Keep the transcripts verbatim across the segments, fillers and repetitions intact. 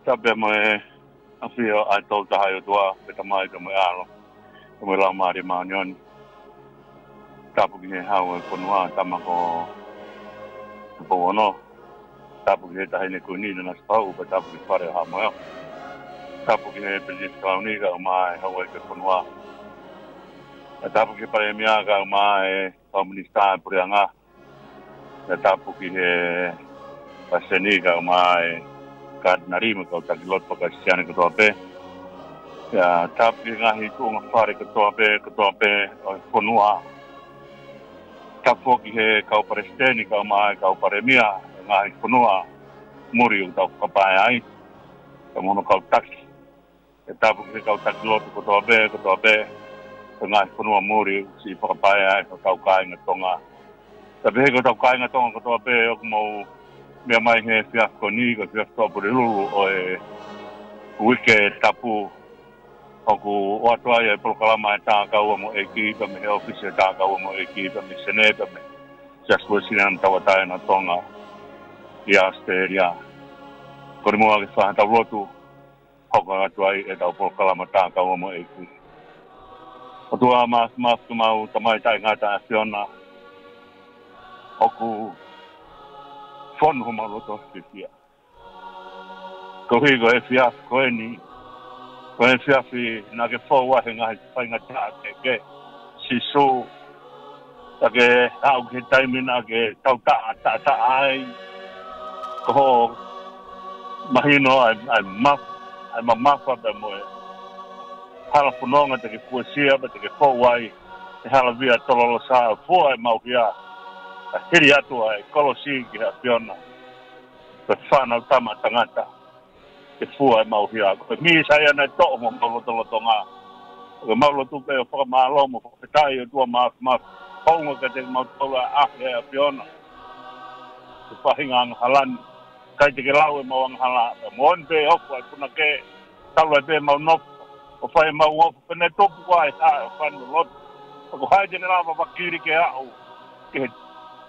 Tapu mo e ʻafio ʻa e Tolu Tahaʻi ʻOtua, ko e Tamai pea mo e ʻAlo, pea mo e Laumālie Māʻoniʻoni. Tapu ki he Hau ʻo e fonua, tama ko Tupou Ono. Tapu ki he Taʻahine Kuini Nanasipauʻu, pea tapu ki he Fale ʻo Haʻamohemohe. Tapu ki he Pilinisi Kalauni kae ʻumaʻā e houʻeiki ʻo e fonua. Pea tapu ki he Palēmia kae ʻumaʻā e kau minisitā ʻo e puleʻanga. Pea tapu ki he Palesiteni kae ʻumaʻā e Katinali mo e kau taki lotu faka-Kalisitiane kotoa pē. Pea tapu ki he ngaahi tuʻunga fale kotoa pē, kotoa pē ʻo e fonua. Tapu ki he kau palesiteni kae ʻumaʻā e kau palēmia ʻo e ngaahi fonua muli ʻoku tau fakapae ai, pea mo hono kau taki. Pea tapu ki he kau taki lotu kotoa pē, kotoa pē ʻo e ngaahi fonua muli ʻoku siʻi fakapae ai hotau kāinga Tonga. Pea pehē ki hotau kāinga Tonga kotoa pē ʻoku mou meʻa mai he efiafi ko eni, ko e efiafi Tuʻapulelulu ʻo e uike tapu, ʻoku ʻoatu ai e polokalama ʻa e Tākaua mo e ʻEiki, pea mei he ʻōfisi ʻo e Tākaua mo e ʻEiki, pea mei Senē, pea mei he Siasi Uēsiliana Tauʻatāina ʻo Tonga ʻi ʻAositelēlia. Ko e muʻa ke fai haʻatau lotu, hoko atu ai ʻetau polokalama Tākaua mo e ʻEiki. ʻOtua Māfimafi, ko homau Tamai Taʻengata ʻa e ʻAfiona, ʻoku fonu homau loto fiefia koeʻuhi ko e efiafi ko eni, ko e efiafi naʻa ke fou ai he ngaahi faingataʻa kehekehe, Sīsū. Naʻa ke aʻu ki he taimi naʻa ke tautaʻa, taʻataʻa ai. Ko hoʻo mahino ʻa e, ʻa e maf-, ʻa e mamafa pea mo e hala fononga te ke fuesia pea te ke fou ai he hala via tololosa, fua ʻemau hia, ʻo hili atu ʻa e kolosi ki he ʻAfiona, ko e Fanautama ʻa Tangata, ke fua ʻemau hia. Ko e Mīsaia naʻe toʻo mo homau lotolotonga. Ko ʻemau lotu pē ʻo fakamālō mo fakafetaʻi, ʻOtua Māfimafi, ʻoku ʻoatu kiate kimautolu ʻa e ʻaho ʻa e ʻAfiona he faʻahinga angahala ni. ʻIkai te ke lau ʻemau angahala, pea moʻoni pē ʻoku ʻi ai e punake, talu ai pē ʻemau nofo ʻo fai ʻemau ofu, pea ne tupu ʻa e hā ʻo fanu lotu. Pea ko hai te ne lava ʻo vakili ke aʻu ki he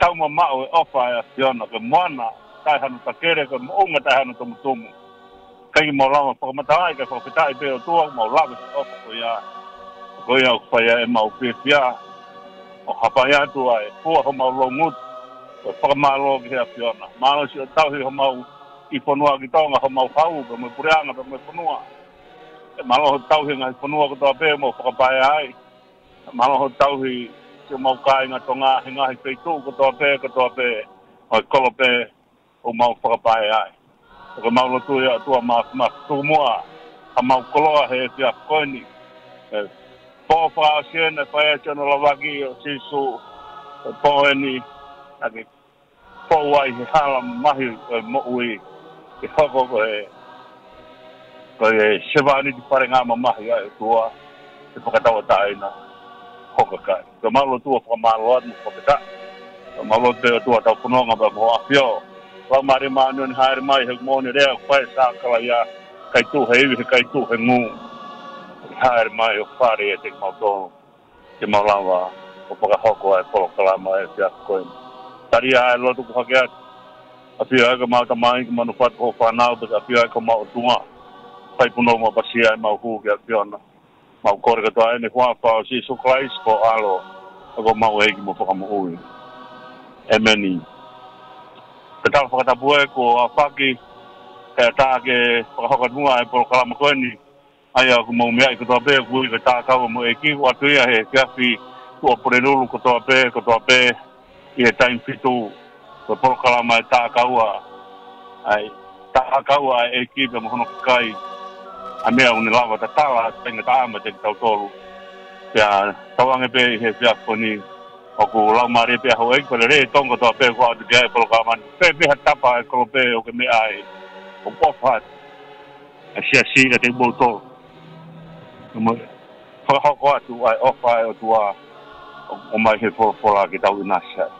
taumamaʻo ʻo e ʻofa ʻa e ʻAfiona? Ko e moana taʻe hano takele, ko e moʻunga taʻe hano tumutumu. ʻIkai ke mau lava ʻo fakamatalaʻi kae fakafetaʻi pē, ʻOtua, mau lave he ʻofa ko ia. Ko ia ʻoku fai ai ʻemau fiefia, ʻo hapai atu ʻa e fua homau loungutu ko e fakamālō ki he ʻAfiona. Mālō siʻo tauhi homau kiʻi fonua ki Tonga, homau hau, pea mo e puleʻanga, pea mo e fonua. Pea mālō hoʻo tauhi e ngaahi fonua kotoa pē ʻoku mau fakapae ai. Mālō hoʻo tauhi siʻomau kāinga Tonga he ngaahi feituʻu kotoa pē, kotoa pē ʻo e kolope ʻoku mau fakapae ai. Ko ʻemau lotu ia, ʻOtua Māfimafi, tuku muʻa haʻamau koloa he efiafi ko eni. He pō fakaʻosi eni naʻe fai ai siʻono lavaki ʻo Sīsū. He pō eni naʻa ke fou ai he hala mamahi ʻo e moʻui, ke hoko ko e, ko e sevāniti falengamamahi ʻa e ʻOtua, ke fakatauʻatāina ho kakai. Ko ʻemau lotu ʻo fakamālō atu mo fakafetaʻi. Ko ʻemau lotu pē, ʻOtua, tau fononga pea mo hoʻo ʻAfio. Laumālie Māʻoniʻoni, hāʻele mai, he ʻoku moʻoni e lea ʻoku fai ʻe Sakalaia, ʻikai tuʻu he ivi, he ʻikai tuʻu he ngū. Hāʻele mai ʻo fale ʻiate kimautolu, ke mau lava ʻo fakahoko ʻa e polokalama ʻo e efiafi ko eni. Tali ʻa e lotu kuo hake atu. ʻAfio ai ko homau Tamai, ko homau fatu, ko hoʻo fānau, pea ke ʻafio ai ko homau ʻOtua. Fai punou mo ʻapasia ʻemau hū ki he ʻAfiona. Mau kole kotoa eni he huafa ʻo Sīsū Kalaisi, ko ho ʻAlo, ko homau ʻEiki mo Fakamoʻui. ʻĒmeni. Ko e tala fakatapu ē kuo aofaki he ʻatā ke fakahoko atu muʻa e polokalama ko eni. ʻA ia ʻoku mou meaʻi kotoa pē, ʻoku ui ko e Tākaua mo e ʻEiki, ʻoatu ia he efiafi Tuʻapulelulu kotoa pē, kotoa pē, ʻi he taimi fitu, ko e polokalama ʻa e Tākaua, ʻa e Tākaua ʻa e ʻEiki pea mo hono kakai, ʻa e meʻa ʻoku ne lava ʻo tatala ʻa e faingataʻa maʻa kitautolu. Pea tauange pē ʻi he efiafi ko eni, ʻoku laumālie pē ʻa houʻeiki, pea lelei e Tonga kotoa pē ʻoku ʻoatu ki ai e polokalama ni. Pe pe ha tapa ʻo e kolope ʻoku ke meʻa ai, ʻoku ʻofa atu ʻa e siasi kiate kimoutolu. Mo e fakahoko atu ʻa e ʻofa ʻa e ʻOtua ʻoku ʻomai he folofola ke tau ʻinasi ai.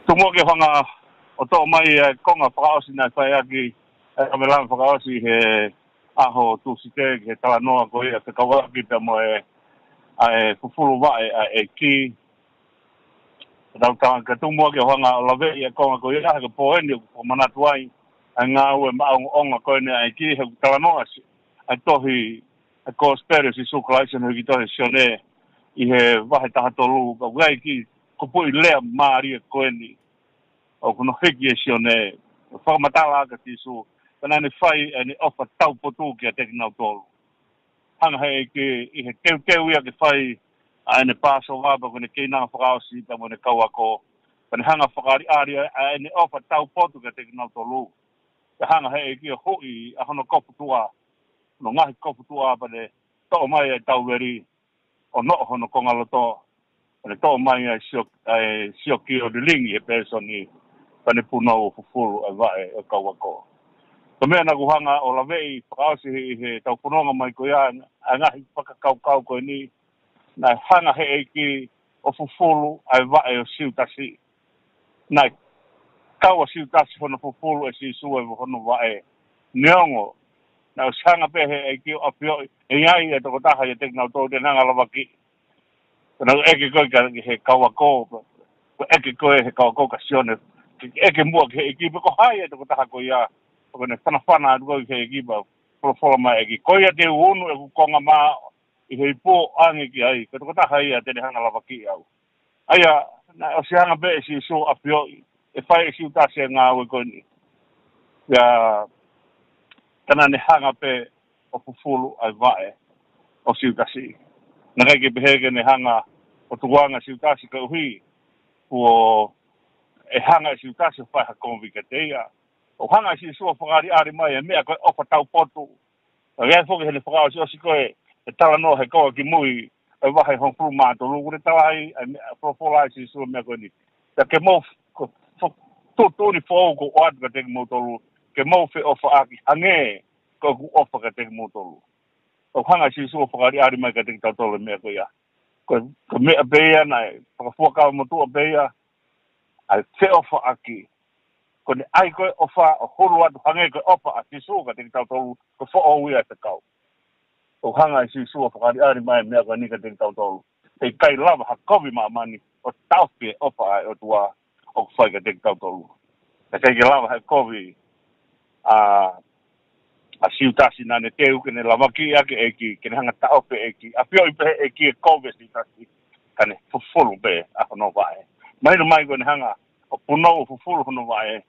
Tuku muʻa ke u hanga ʻo toʻo mai e konga fakaʻosi naʻe fai ʻaki e kaveinga fakaʻosi he ʻaho Tūsite, ki he talanoa ko ia fekauʻaki pea mo e, ʻa e fufulu vaʻe ʻa e ʻEiki. Ka tau tā-, ka tuku muʻa ke u hanga ʻo laveʻi e konga ko ia, he ko e pō eni ʻoku fakamanatu ai ʻa e ngāue maʻongoʻonga ko eni ʻa e ʻEiki he ʻoku talanoa ʻa e tohi ʻa e Kosipeli ʻo Sīsū Kalaisi ʻi he tohi ʻa Sione ʻi he vahe taha tolu, ka ʻoku ʻi ai e kiʻi kupuʻi lea mālie ko eni ʻoku ne hiki ʻe Sione, fakamatala ʻa Sīsū, ka naʻa ne fai ʻa ʻene ʻofa taupotu kiate kinautolu. Hanga he ʻEiki ʻi he teuteu ia ke fai ʻa ʻene Pāsova pea ko ʻene keinanga fakaʻosi pea mo ʻene kau ako, ka ne hanga fakaʻaliʻali ʻa ʻene ʻofa taupotu kiate kinautolu. Pea hanga he ʻEiki ʻo huʻi ʻa hono kofu tuʻa, hono ngaahi kofu tuʻa pea ne toʻo mai ʻa e tauveli ʻo noʻo hono kongaloto, pea ne toʻo mai ʻa e sio-, ʻa e sioki ʻo lilingi he pēsoni, pea ne punou ʻo fufulu ʻa e vaʻe ʻo e kau ako. Ko e meʻa naʻa ku hanga ʻo laveʻi fakaʻosi he, he tau fononga mai ko ia, ʻa e ngaahi fakakaukau ko eni, naʻe hanga he ʻEiki ʻo fufulu ʻa e vaʻe ʻo Siutasi. Naʻe kau ʻa Siutasi hono fufulu ʻe Sīsū ʻa hono vaʻe. Neongo naʻe ʻosi hanga pē he ʻEiki ʻo ʻafioʻi ʻe ʻi ai e tokotaha ʻiate kinautolu te ne hanga ʻo lavakiʻi. Pea naʻe ʻeke ko ē ki he kau ako, ko e ʻeke ko ē he kau ako kia Sione, ke ʻeke muʻa ki he ʻEiki pe ko hai e tokotaha ko ia, ko ʻene fanafana atu ko ē ki he ʻEiki pea folofola mai ʻEiki, ko ia te u unu ʻeku konga mā ʻi he ipu ʻo ʻange ki ai, ko e tokotaha ia te ne hanga ʻo lavakiʻi au. ʻA ia, naʻe ʻosi hanga pē ʻe Sīsū ʻo ʻafioʻi ʻe fai ʻe Siutasi e ngāue ko eni. Pea ka naʻa ne hanga pē ʻo fufulu ʻa e vaʻe ʻo Siutasi. Naʻe ʻikai ke pehē ke ne hanga ʻo tukuange ʻa Siutasi koeʻuhi kuo ʻe hanga ʻe Siutasi ʻo fai ha kovi kiate ia. ʻOku hanga ʻe Sīsū ʻo fakaʻaliʻali mai e meʻa ko e ʻofa taupotu. Ka ʻi ai foki heʻene fakaʻosiʻosi ko ē, ʻe talanoa he kau kimui, ʻa e vahe hongofulu mā tolu, ʻoku ne tala ai, ʻa e meʻa, folofola ʻe Sīsū e meʻa ko eni. Pea ke mou f-, ko, fo-, tuʻutuʻuni foʻou ʻoku ou ʻoatu kiate kimoutolu, ke mou feʻofaʻaki hangē ko ʻeku ʻofa kiate kimoutolu. ʻOku hanga ʻe Sīsū ʻo fakaʻaliʻali mai kiate kitautolu e meʻa ko ia. Ko, ko e meʻa pē ia naʻe fakafuakava motuʻa pē ia, ʻa e feʻofaʻaki. Ko ʻene ʻai ko ē ʻofa ʻo hulu atu hangē ko e ʻofa ʻa Sīsū kiate kitautolu, ko e foʻou ia ʻa e fekau. ʻOku hanga ʻe Sīsū ʻo fakaʻaliʻali mai e meʻa ko eni kiate kitautolu. He ʻikai lava ha kovi ʻi māmani ʻo taʻofi e ʻofa ʻa e ʻOtua ʻoku fai kiate kitautolu. He ʻikai ke lava ha kovi ʻa, ʻa Siutasi naʻa ne teu ke ne lavakiʻi ʻaki e ʻEiki, ke ne hanga ʻo taʻofi e ʻEiki. ʻAfioʻi pē ʻe he ʻEiki e kovi ʻa Siutasi, ka ne fufulu pē ʻa hono vaʻe. Mahino mai ko ʻene hanga ʻo punou ʻo fufulu hono vaʻe,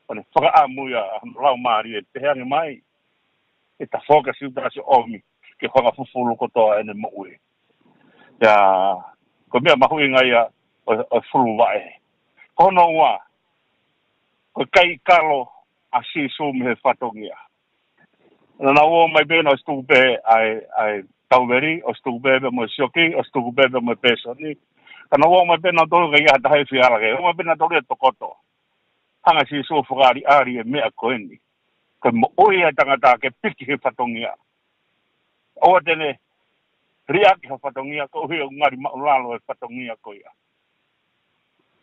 ko ʻene fakaʻamu ia ʻa hono laumālie, pehē ange mai, ʻe tafoki ʻa Siutasi ʻo ʻomi ke hanga ʻo fufulu kotoa ʻene moʻui. Ia, ko e meʻa mahuʻinga ia ʻo, ʻo e fufulu vaʻe. Ko hono ua, ko e kai kalo ʻa Sīsū mei he fatongia. Naʻa nau ō mai pē naʻe ʻosi tuku pē ʻa e, ʻa e tauveli, ʻosi tuku pē pea mo e sioki, ʻosi tuku pē pea mo e pēsoni. Ka naʻa nau ō mai pē nautolu ʻikai ha taha ʻe fie ala ki ai, ō mai pē nautolu ia ʻo tokoto. Hanga ʻe Sīsū ʻo fakaʻaliʻali e meʻa ko eni. Ko e moʻui ʻa e tangata ke piki he fatongia. ʻOua te ne liʻaki ha fatongia, koeʻuhi ʻoku ngali māʻulalo e fatongia ko ia.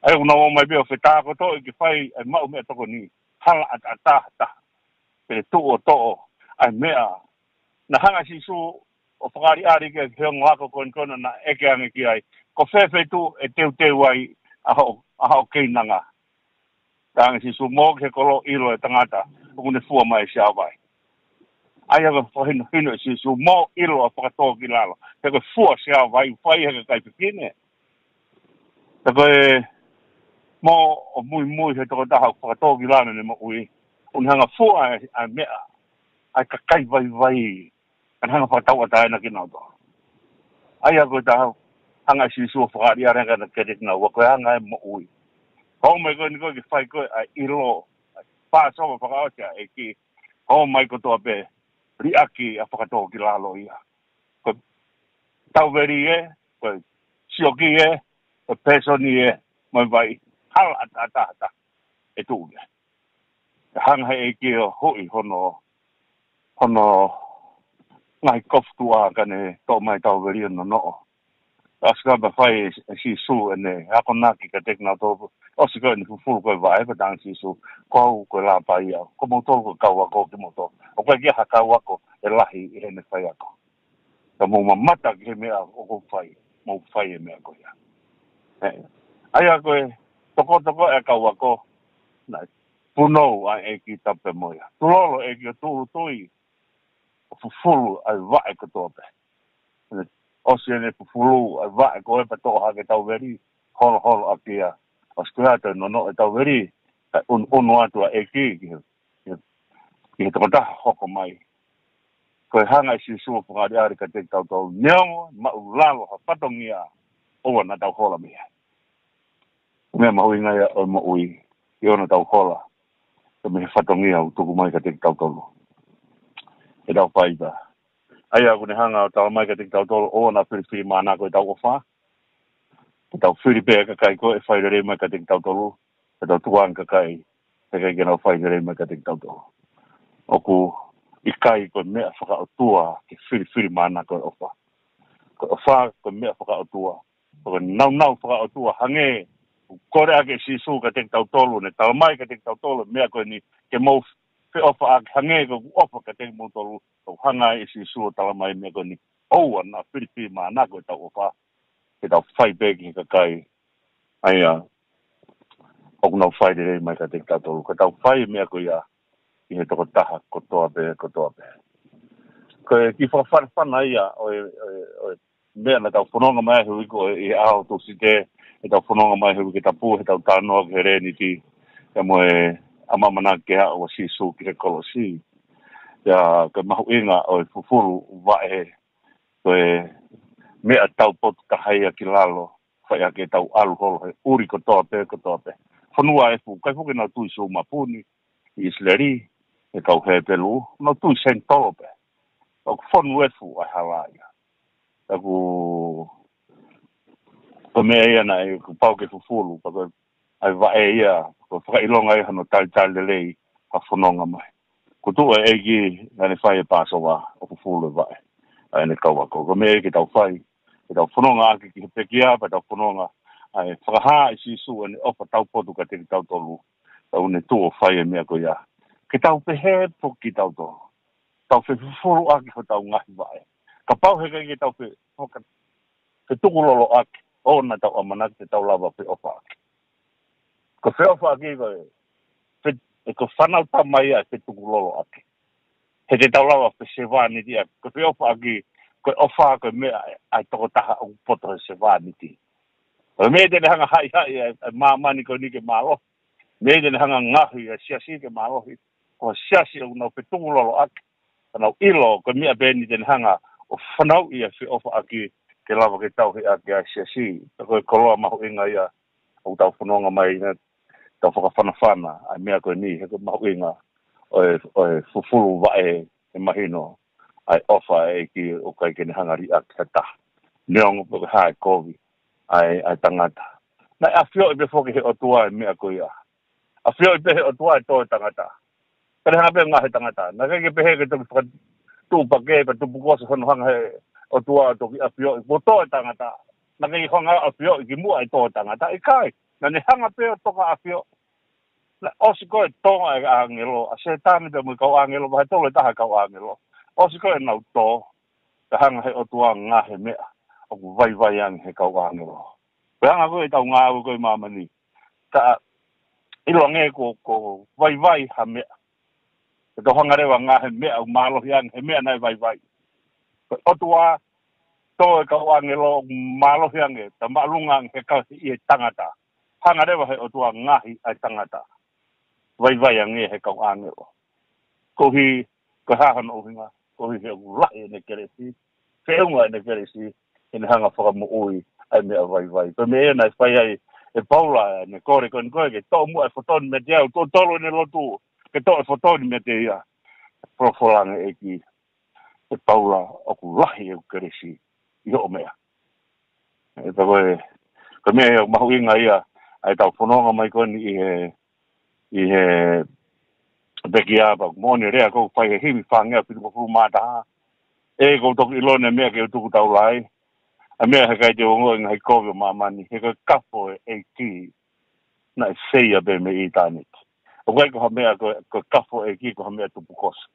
ʻA ia ʻoku nau ō mai pē ʻo fetākotoʻi ke fai ʻa e maʻu meʻatokoni, hala ʻataʻatā ha taha, pea tuʻu ʻo toʻo ʻa e meʻa. Naʻe hanga ʻe Sīsū ʻo fakaʻaliʻali ki he ongo ako ko eni ko ē naʻe ʻeke ange ki ai, ko fē feituʻu ʻe teuteu ai ʻa hoʻo, ʻa hoʻo keinanga. Talaange ʻe Sīsū, mō ki he kolo ʻo ʻilo ʻe he tangata ʻoku ne fua mai e siaovai. ʻA ia ko e fakahinohino ʻe Sīsū, mō ʻo ʻilo ʻa e fakatōkilalo. He ko e fua siaovai ʻoku fai ʻe he kakai fefine. He ko e mō ʻo muimui he tokotaha ʻoku fakatōkilalo ʻene moʻui, ʻoku ne hanga ʻo fua ʻa e, ʻa e meʻa ʻa e kakai vaivai, ka ne hanga ʻo fakatauʻatāina kinautolu. ʻA ia ko e taha hanga ʻe Sīsū ʻo fakaʻaliʻali ange kiate kinaua, ko e anga e moʻui. Ka ō mai ko eni ko ē ke fai ko ē ʻa e ʻilo, ʻa e Pāsova fakaʻosi ʻa e ʻEiki, ka ō mai kotoa pē liʻaki ʻa e fakatōkilalo ia. Ko e tauveli ē, ko e sioki ē, ko e pēsoni ē, mo e vai, hala ʻataʻatā ha taha ʻe tuʻu ki ai. Ka hanga he ʻEiki ʻo huʻi hono, hono ngaahi kofu tuʻa ka ne toʻo mai e tauveli ʻo nonoʻo. Ka ʻosi ko ia pea fai ʻe, ʻe Sīsū ʻene akonaki kiate kinautolu, ʻosi ko ē ʻene fufulu ko ē e vaʻe, pea talaange ʻe Sīsū, ko au ko e Lāpai au, ko moutolu ko e kau ako kimoutolu. ʻOku ʻikai ha kau ako ʻe lahi ʻi heʻene faiako. Ka mou mamata ki he meʻa ʻoku ou fai, mou fai e meʻa ko ia. ʻE, ʻa ia ko e tokotoko e kau ako, naʻe punou ʻa e ʻEiki tapu pē mo ia. Tulolo ʻEiki ʻo tūʻulutui, ʻo fufulu ʻa e vaʻe kotoa pē. ʻOsi ʻene fufulu ʻa e vaʻe ko ē pea toʻo hake ʻetau veli, holoholo ʻaki ia. ʻOsi ko ia toe nonoʻo ʻetau veli, kae ʻunuʻunu atu ʻa e ʻEiki ki he, ki he, ki he tokotaha hoko mai. Ko e hanga ʻe Sīsū ʻo fakaʻaliʻali kiate kitautolu, neongo ʻe maʻulalo ha fatongia, ʻoua naʻa tau hola mei ai. Meʻa mahuʻinga ia ʻo e moʻui, ʻoua naʻa tau hola mei he fatongia ʻoku tuku mai kiate kitautolu. ʻE tau fai pē. ʻA ia ʻoku ne hanga ʻo tala mai kiate kitautolu, ʻoua naʻa filifilimānako ʻetau ʻofa. Ke tau fili pē ki he kakai ko ē ʻe fai lelei mai kiate kitautolu, ke tau tuku ange ki he kakai ʻe ʻikai ke nau fai lelei mai kiate kitautolu. ʻOku ʻikai ko e meʻa fakaʻotua ke filifilimānako e ʻofa. Ko e ʻofa ko e meʻa fakaʻotua. Ko e naunau fakaʻotua hangē ʻoku kole ʻaki ʻe Sīsū kiate kitautolu, ne tala mai kiate kitautolu e meʻa ko eni, ke mou feʻofaʻaki hangē ko ʻeku ʻofa kiate kimoutolu. Ko e hanga ʻe Sīsū ʻo tala mai e meʻa ko eni, ʻoua naʻa filifilimānako ʻetau ʻofa. Ke tau fai pē ki he kakai ʻa ia ʻoku nau fai lelei mai kiate kitautolu. Ke tau fai e meʻa ko ia ki he tokotaha kotoa pē, kotoa pē. Ko e kiʻi fakafanafana ia ʻo e, ʻo e, ʻo e meʻa naʻa tau fononga mai he uike ʻo e, ʻi he ʻaho Tūsite, ʻetau fononga mai he uike tapu, heʻetau talanoa ki he Leniti, pea mo e ʻamanaki ke aʻu ʻa Sīsū ki he kolosi. Pea ko e mahuʻinga ʻo e fufulu vaʻe, ko e meʻa taupotu taha ia ki lalo, fai ʻaki ʻetau ʻalu holo he ʻuli kotoa pē, kotoa pē. Fonua efu, ʻikai foki ke nau tui sūmapuni ʻi ʻIsileli, ʻa e kau Hepelū, nau tui senitolo pē. ʻOku fonu efu ʻa e hala ia. ʻOku, ko e meʻa ia naʻe, kuo pau ke fufulu, pea ko e ʻa e vaʻe ia, ko e fakaʻilonga ia hono talitali lelei ha fononga mai. Kuo tuʻu e ʻEiki naʻa ne fai e Pāsova ʻo fufulu e vaʻe ʻa ʻene kau ako. Ko e meʻa ia ke tau fai, ke tau fononga ʻaki ki he pekia, pea tau fononga ʻa e fakahā ʻe Sīsū ʻene ʻofa taupotu kiate kitautolu. Pea ʻoku ne tuʻu ʻo fai e meʻa ko ia. Ke tau pehē foki kitautolu. Tau fefufulu ʻaki hotau ngaahi vaʻe. Kapau he ʻikai ke tau fe, foka, fetukulolo ʻaki, ʻoua naʻa tau ʻamanaki te tau lava feʻofaʻaki. Ko e feʻofaʻaki ko e, fe, ʻe ko e fānau tama ia ʻe fetukulolo ʻaki. He te tau lava fesevāniti ʻaki. Ko e feʻofaʻaki, ko e ʻofa ko e meʻa ʻa e tokotaha ʻoku poto he sevāniti. Ko e meʻa te ne hanga haʻihaʻi ʻa e, ʻa e māmani ko eni ke mālohi. Meʻa te ne hanga ngaohi ʻa e siasi ke mālohi. Ko e siasi ʻoku nau fetukulolo ʻaki. Ka nau ʻilo, ko e meʻa pē eni te ne hanga ʻo fanauʻi ʻa e feʻofaʻaki ke lava ke tauhi ʻaki ʻa e siasi. Pea ko e koloa mahuʻinga ia ʻoku tau fononga mai ʻi heʻetau fakafanafana ʻa e meʻa ko eni, he ko e mahuʻinga ʻo e, ʻo e fufulu vaʻe, ʻe mahino ʻa e ʻofa ʻa e ʻEiki ʻoku ʻikai ke ne hanga liʻaki ha taha. Neongo pe ko e hā e kovi ʻa e, ʻa e tangata. Naʻe ʻafioʻi pē foki he ʻOtua e meʻa ko ia. ʻAfioʻi pē he ʻOtua e tō e tangata. Ka ne hanga pē ngaohi e tangata. Naʻe ʻikai ke pehē ke toki fakatuʻupakē pea tupukoso hono hanga he ʻOtua ʻo toki ʻafioʻi kuo tō e tangata. Naʻe ʻikai ke hanga ʻafioʻi kimuʻa e tō e tangata. ʻIkai. Naʻa ne hanga pē ʻo toka ʻafioʻi. Naʻe ʻosi ko ē tō ʻa e ʻāngelo, ʻa Sētane pea mo e kau ʻāngelo, vahe tolu e taha e kau ʻāngelo. ʻOsi ko ē ʻenau tō, ka hanga he ʻOtua ngaohi e meʻa ʻoku vaivai ange he kau ʻāngelo. Ko e anga ko ē ʻetau ngāue ko ē ʻi māmani. Ka ʻiloange ko, ko vaivai ha meʻa, ke tau hanga leva ngaohi e meʻa ʻoku mālohi ange he meʻa naʻe vaivai. Ko e ʻOtua, tō e kau ʻāngelo ʻoku mālohi ange, ta māʻolunga ange he kau ʻi he tangata. Hanga leva he ʻOtua ngaohi ʻa e tangata. Vaivai ange he kau ʻāngelo. Koeʻuhi, ko e hā hono ʻuhinga, koeʻuhi he ʻoku lahi ʻene kelesi, feʻunga ʻene kelesi, ʻene hanga fakamoʻui ʻa e meʻa vaivai. Ko e meʻa ia naʻe fai ai ʻe Paula, ʻene kole ko eni ko ē, ke toʻo muʻa e fotoni meiate au, tuʻo tolu ʻene lotu, ke toʻo e fotoni meiate ia. Folofola ange ʻEiki, ʻe Paula, ʻoku lahi ʻeku kelesi ʻi hoʻo meʻa. ʻE, pea ko e, ko e meʻa ia ʻoku mahuʻinga ia, ʻa ʻetau fononga mai ko eni ʻi he, ʻi he pekia, pea ko e moʻoni e lea ʻoku fai he himi fāngeau fitungofulu mā taha. ʻE, ʻoku ou toki ʻilo ʻene meʻa ke u tuku taulai. ʻA e meʻa he ʻikai te u ongoʻi e ngaahi kovi ʻo māmani, he ko e kafo e ʻEiki naʻe feia pē mei ʻitāniti. ʻOku ʻikai ko ha meʻa ko, ko e kafo e ʻEiki ko ha meʻa tupukoso.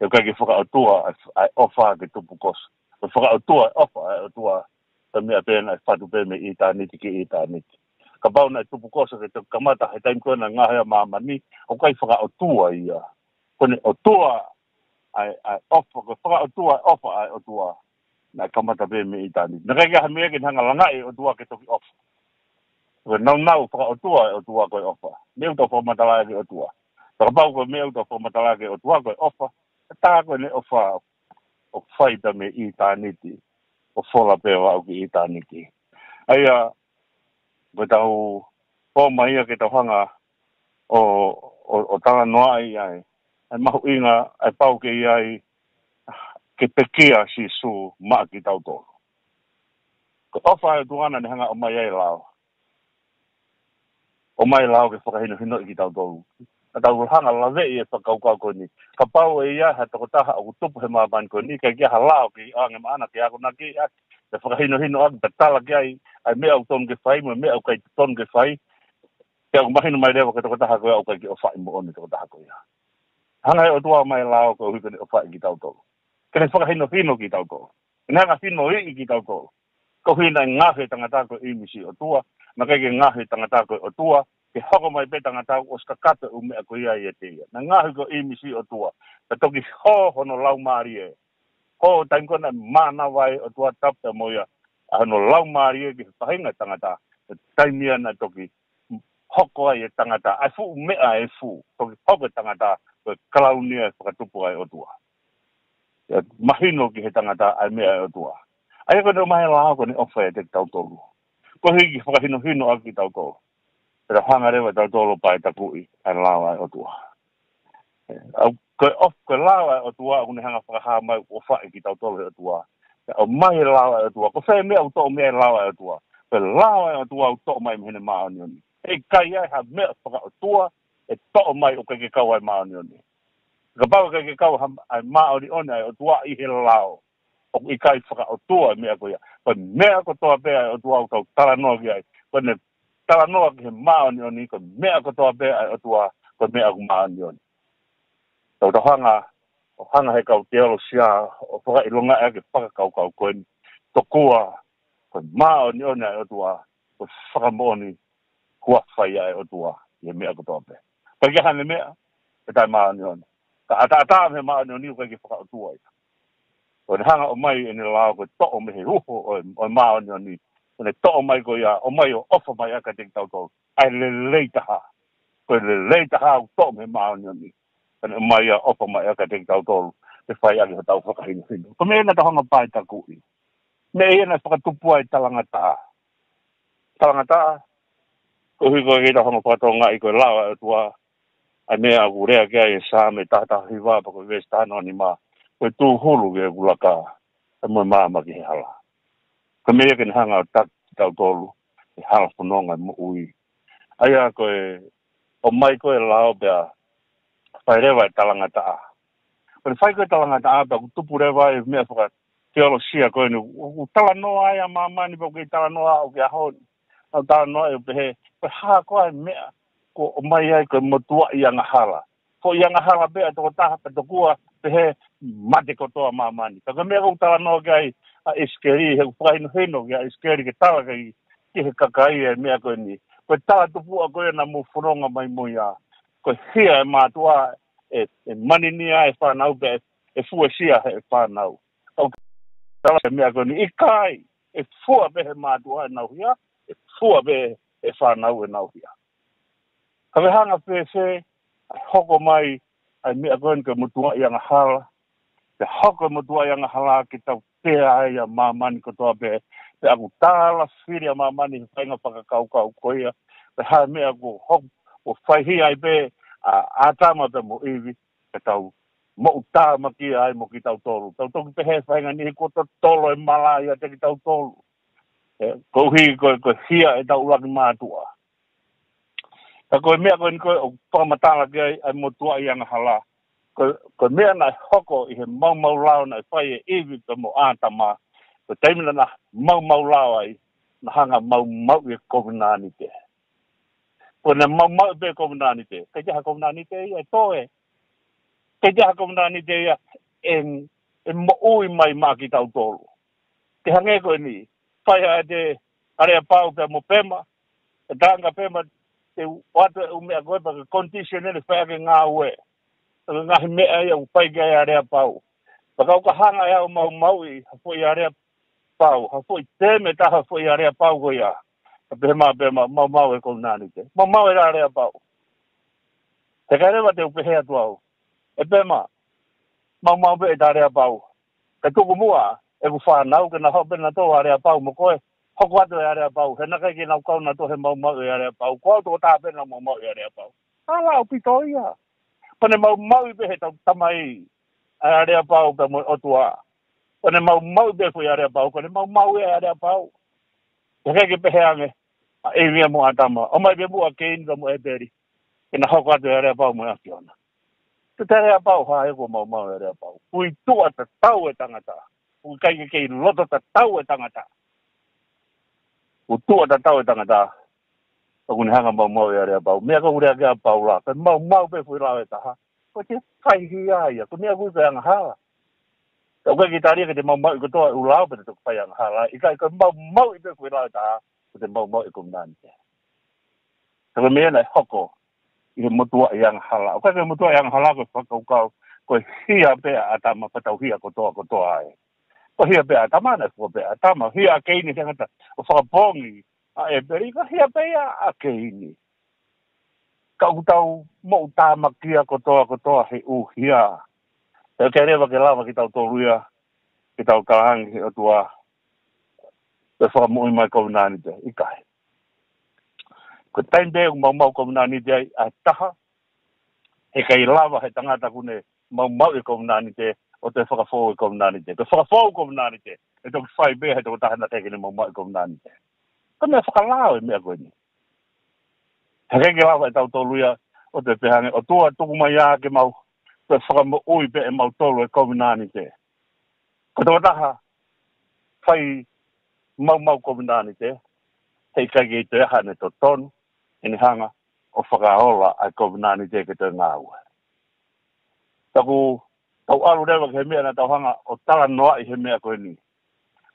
He ʻoku ʻikai ke fakaʻotua ʻa e, ʻa e ʻofa ke tupukoso. Ko e fakaʻotua e ʻofa ʻa e ʻOtua, ko e meʻa pē naʻe fatu pē mei ʻitāniti ki ʻitāniti. Kapau naʻe tupukoso ke toki kamata he taimi ko ē naʻe ngaohi ai ʻa māmani, ʻoku ʻikai fakaʻotua ia. Ko ʻene ʻotua ʻa e, ʻa e ʻofa, ko e fakaʻotua ʻa e ʻofa ʻa e ʻOtua. Naʻe kamata pē mei ʻitāniti. Naʻe ʻikai ke ʻi ai ha meʻa ke ne hanga ʻo langaʻi e ʻOtua ke toki ʻofa. Ko e nāunau fakaʻotua ʻa e ʻOtua ko e ʻofa. Meʻa ʻoku tau fakamatala ki he ʻOtua. Pea kapau ko e meʻa ʻoku tau fakamatala ki he ʻOtua ko e ʻofa, ʻe tā ko ʻene ʻofa ʻoku fai pē mei ʻitāniti, ʻo fola pē ʻo aʻu ki ʻitāniti. ʻA ia, ko ʻetau pō mai ia ke tau hanga ʻo, ʻo, ʻo talanoaʻi ai ʻa e mahuʻinga ʻa e pau ke ʻi ai, ke pekia ʻa Sīsū maʻa kitautolu. Ko e ʻofa ʻa e ʻOtua naʻa ne hanga ʻo ʻomai ai e lao. ʻOmai e lao ke fakahinohinoʻi kitautolu. Ka tau hanga ʻo laveʻi e fakakaukau ko eni. Kapau ʻe ʻi ai ha tokotaha ʻoku tupu he māmani ko eni, ʻikai ke ʻi ai ha lao ke ʻoange maʻana ke akonakiʻi ʻaki, ke fakahinohino ʻaki, pea tala ki ai ʻa e meʻa ʻoku totonu ke fai mo e meʻa ʻoku ʻikai totonu ke fai, pea ʻoku mahino mai leva ko e tokotaha ko ia ʻoku ʻikai ke ʻofaʻi moʻoni e tokotaha ko ia. Hanga ʻe he ʻOtua ʻo ʻomai e lao koeʻuhi ke ne ʻofaʻi kitautolu. Ke ne fakahinohino kitautolu. Ke ne hanga ʻo hinoiʻi kitautolu. Koeʻuhi naʻe ngaohi e tangata ko e ʻīmisi ʻo e ʻOtua, naʻe ʻikai ke ngaohi e tangata ko e ʻOtua ke hoko mai pē tangata ʻoku ʻosi kakato e ʻū meʻa ko ia ʻiate ia. Naʻe ngaohi ko e ʻīmisi ʻo e ʻOtua, pea toki hō hono laumālie. Ko e taimi ko ē naʻe mānava ai e ʻOtua Tapu pea mo ia, ʻa hono laumālie ki he faʻahinga ʻo e tangata, ko e taimi ia naʻe toki hoko ai e tangata, ʻa e fuʻu meʻa ʻe fuʻu, toki hoko e tangata ko e kalauni ʻa e fakatupu ʻa e ʻOtua. ʻIo, mahino ki he tangata ʻa e meʻa ʻa e ʻOtua. ʻA ia ko ʻene ʻomai e lao ko ʻene ʻofa ʻiate kitautolu. Koeʻuhi ke fakahinohino ʻaki kitautolu. Pea hanga leva ʻe tautolu ʻo paetakuʻi ʻa e lao ʻa e ʻOtua. ʻA ia, ko e ʻofa, ko e lao ʻa e ʻOtua, ʻoku ne hanga ʻo fakahā mai ʻoku ʻofaʻi kitautolu ʻe he ʻOtua. Pea ʻomai e lao ʻa e ʻOtua. Ko fē meʻa ʻoku toʻo mei ai e lao ʻa e ʻOtua? Ko e lao ʻa e ʻOtua ʻoku toʻo mai mei heʻene māʻoniʻoni. ʻE ʻikai ʻi ai ha meʻa fakaʻotua ʻe toʻo mai ʻoku ʻikai ke kau ai e māʻoniʻoni. Kapau ʻoku ʻikai ke kau ha, ʻa e māʻoniʻoni ʻa e ʻOtua ʻi he lao, ʻoku ʻikai fakaʻotua e meʻa ko ia. Ko e meʻa kotoa pē ʻa e ʻOtua ʻoku tau talanoa ki ai, ko ʻene talanoa ki he māʻoniʻoni, ko e meʻa kotoa pē ʻa e ʻOtua, ko e meʻa ʻoku māʻoniʻoni. Tau tau hanga, ʻo hanga ʻe he kau teolosia ʻo fakaʻilongaʻi ʻaki e fakakaukau ko eni. Tokua ko e māʻoniʻoni ʻa e ʻOtua, ko e fakamoʻoni kuo fai ʻa e ʻOtua ʻi he meʻa kotoa pē. ʻIkai ke ʻi ai haʻane meʻa ʻe taʻemāʻoniʻoni. Ka ʻataʻatā mei he māʻoniʻoni ʻoku ʻikai ke fakaʻotua ia. Ko ʻene hanga ʻo ʻomai ʻene lao ko e toʻo mei he uho ʻo e, ʻo e māʻoniʻoni. Ko ʻene toʻo mai ko ia, ʻomai ʻo ʻofa mai ʻaki kiate kitautolu ʻa e lelei taha. Ko e lelei taha ʻoku toʻo mei he māʻoniʻoni. Ko ʻene ʻomai ʻo ʻofa mai ʻaki kiate kitautolu, ke fai ʻaki hotau fakahinohino. Ko e meʻa ia naʻa tau hanga ʻo paetakuʻi. Meʻa ia naʻe fakatupu ai e talangataʻa. Talangataʻa, koeʻuhi ko e kei tau hanga ʻo fakatokangaʻi ko e lao ʻa e ʻOtua, ʻa e meʻa ʻoku lea ki ai e Saame taha taha hiva pea ko e veesi taha noa nima, ko e tūhulu ki heʻeku laka, pea mo e maama ki he hala. Ko e meʻa ia ke ne hanga ʻo taki kitautolu he hala fononga ʻo e moʻui. ʻA ia ko e ʻomai ko ē e lao pea fai leva e talangataʻa. Ko ʻene fai ko ē e talangataʻa pea ʻoku tupu leva e meʻa fakateolosia ko eni, ʻoku talanoa ai ʻa māmani pea ʻoku kei talanoa ʻo ki he ʻaho ni. ʻOku talanoa ʻo pehē, ko e hā koā e meʻa kuo ʻomai ai ko e motuʻaʻi angahala. Foʻi angahala pē ʻa e tokotaha pea tokua pehē mate kotoa māmani. Ka ko e meʻa ʻoku talanoa ki ai ʻa ʻIsikeli, he ʻoku fakahinohino ki ai ʻa ʻIsikeli ke tala ki ai, ki he kakai e meʻa ko eni. Ko e talatupuʻa ko ē naʻa mou fononga mai mo ia, ko e hia e mātuʻa ʻe, ʻe maninia e fānau pea ʻe, ʻe fuesia he fānau. ʻOku tala e meʻa ko eni, ʻikai, ʻe fua pē he mātuʻa ʻenau hia, ʻe fua pē he fānau ʻenau hia. Ka ʻe hanga fēfē ʻa e hoko mai ʻa e meʻa ko eni ko e motuʻaʻi angahala? Pea hoko e motuʻaʻi angahala ke tautea ai ʻa māmani kotoa pē, pea ʻoku tālafili ʻa māmani he faʻahinga fakakaukau ko ia, pe ko e hā e meʻa kuo hoko, kuo faihia ai pē ʻa ʻĀtama pea mo ʻIvi, ke tau moʻutāmakia ai mo kitautolu. Tau toki pehē he faʻahinga niʻihi kuo totolo e mala ʻiate kitautolu. ʻE, koeʻuhi ko e, ko e hia ʻetau ʻuluaki mātuʻa. Ka ko e meʻa ko eni ko ē ʻoku fakamatala ki ai ʻa e motuʻaʻi angahala. Ko, ko e meʻa naʻe hoko ʻi he maumau lao naʻe fai ʻe ʻIvi pea mo ʻĀtama. Ko e taimi naʻa na maumau lao ai, na hanga ʻo maumauʻi e kovinānite. Ko ʻena maumauʻi pē e kovinānite, ʻikai ke ʻi ai ha kovinānite ia ʻe toe. ʻIkai ke ʻi ai ha kovinānite ia ʻe, ʻe moʻui mai maʻa kitautolu. Ke hangē ko eni, fai ʻa e aleapau pea mo Pema, ʻE tanga pē ma te u ʻoatu e ʻū meʻa ko ē pea ke condition ʻene fai ʻaki e ngāue. Ko e ngaahi meʻa ia ʻoku fai ki ai e aleapau. Pea ka u ka hanga ʻe au ʻo maumauʻi ha foʻi aleapau, ha foʻi tēme taha ha foʻi aleapau ko ia, ka pehē mai pē ma, maumau e kovinānite. Maumau e aleapau. He ʻikai leva te u pehē atu au, ʻe pē ma, maumau pē ʻeta aleapau. Ka tuku muʻa ʻeku fānau ke na hoko pē nautolu aleapau mo koe, hoko atu e aleapau. He naʻe ʻikai ke nau kau nautolu he maumau e aleapau. Ko au tokotaha pē naʻa ku maumau e aleapau. Hala ʻaupito ia. Pea ne maumauʻi pē heʻetau tamai ʻa e aleapau pea mo e ʻOtua. Pea ne maumauʻi pē foʻi aleapau, ko ʻene maumau e aleapau. He ʻikai ke pehē ange ʻa ʻIvi mo ʻĀtama, ʻomai pē muʻa ʻa Keini pea mo ʻĒpeli ke na hoko atu e aleapau mo e ʻAfiona. Te te aleapau hā ʻe kuo maumau e aleapau. Kuo tuʻa tatau e tangata. Kuo ʻikai ke kei loto tatau e tangata. Kuo tuʻa tatau e tangata. Pea kuo ne hanga ʻo maumauʻi e aleapau. Meʻa ko ē ʻoku lea ki ai ʻa Paula, ko e maumau pē foʻi lao ʻe taha, ko e te fai hia ia. Ko e meʻa ko ē ko e angahala. Ka ʻoku ʻikai ke tali ia ke te maumauʻi kotoa e ʻū lao pea te toki fai angahala. ʻIkai, ko e maumauʻi pē foʻi lao ʻe taha, ko e te maumauʻi e kovinānite. Ka ko e meʻa naʻe hoko ʻi he motuʻaʻi angahala. ʻOku ʻikai ko e motuʻaʻi angahala ko e fakakaukau ko e hia pē ʻa ʻĀtama pea tau hia kotoa kotoa ai. Ko e hia pē ʻa ʻĀtama, naʻe fua pē ʻa ʻĀtama. Hia ʻa Keini, he tangata ʻo fakapoongi ʻa ʻĒpeli, ka hia pē ia ʻa Keini. Ka ʻoku tau moʻutāmakia kotoa kotoa he ʻū hia. He ʻikai leva ke lava kitautolu ia ke tau talaange ki he ʻOtua, ʻe fakamoʻui mai e kovinānite. ʻIkai. Ko e taimi pē ʻoku maumau e kovinānite ai ʻa e taha, he ʻikai lava he tangata kuo ne maumauʻi e kovinānite ʻo toe fakafou e kovinānite. Ko e fakafou e kovinānite ʻe toki fai pē ʻe he tokotaha naʻe ʻikai ke ne maumauʻi e kovinānite. Ko e meʻa fakalao e meʻa ko eni. He ʻikai ke lava ʻe tautolu ia ʻo toe pehē ange, ʻOtua, tuku mai ia ke mau toe fakamoʻui pē ʻe mautolu e kovinānite. Ko e tokotaha fai maumau kovinānite, he ʻikai ke toe ʻi ai haʻane totonu ʻene hanga ʻo fakaola ʻa e kovinānite ke toe ngāue. Ka ʻoku tau ʻalu leva ki he meʻa naʻa tau hanga ʻo talanoaʻi he meʻa ko eni.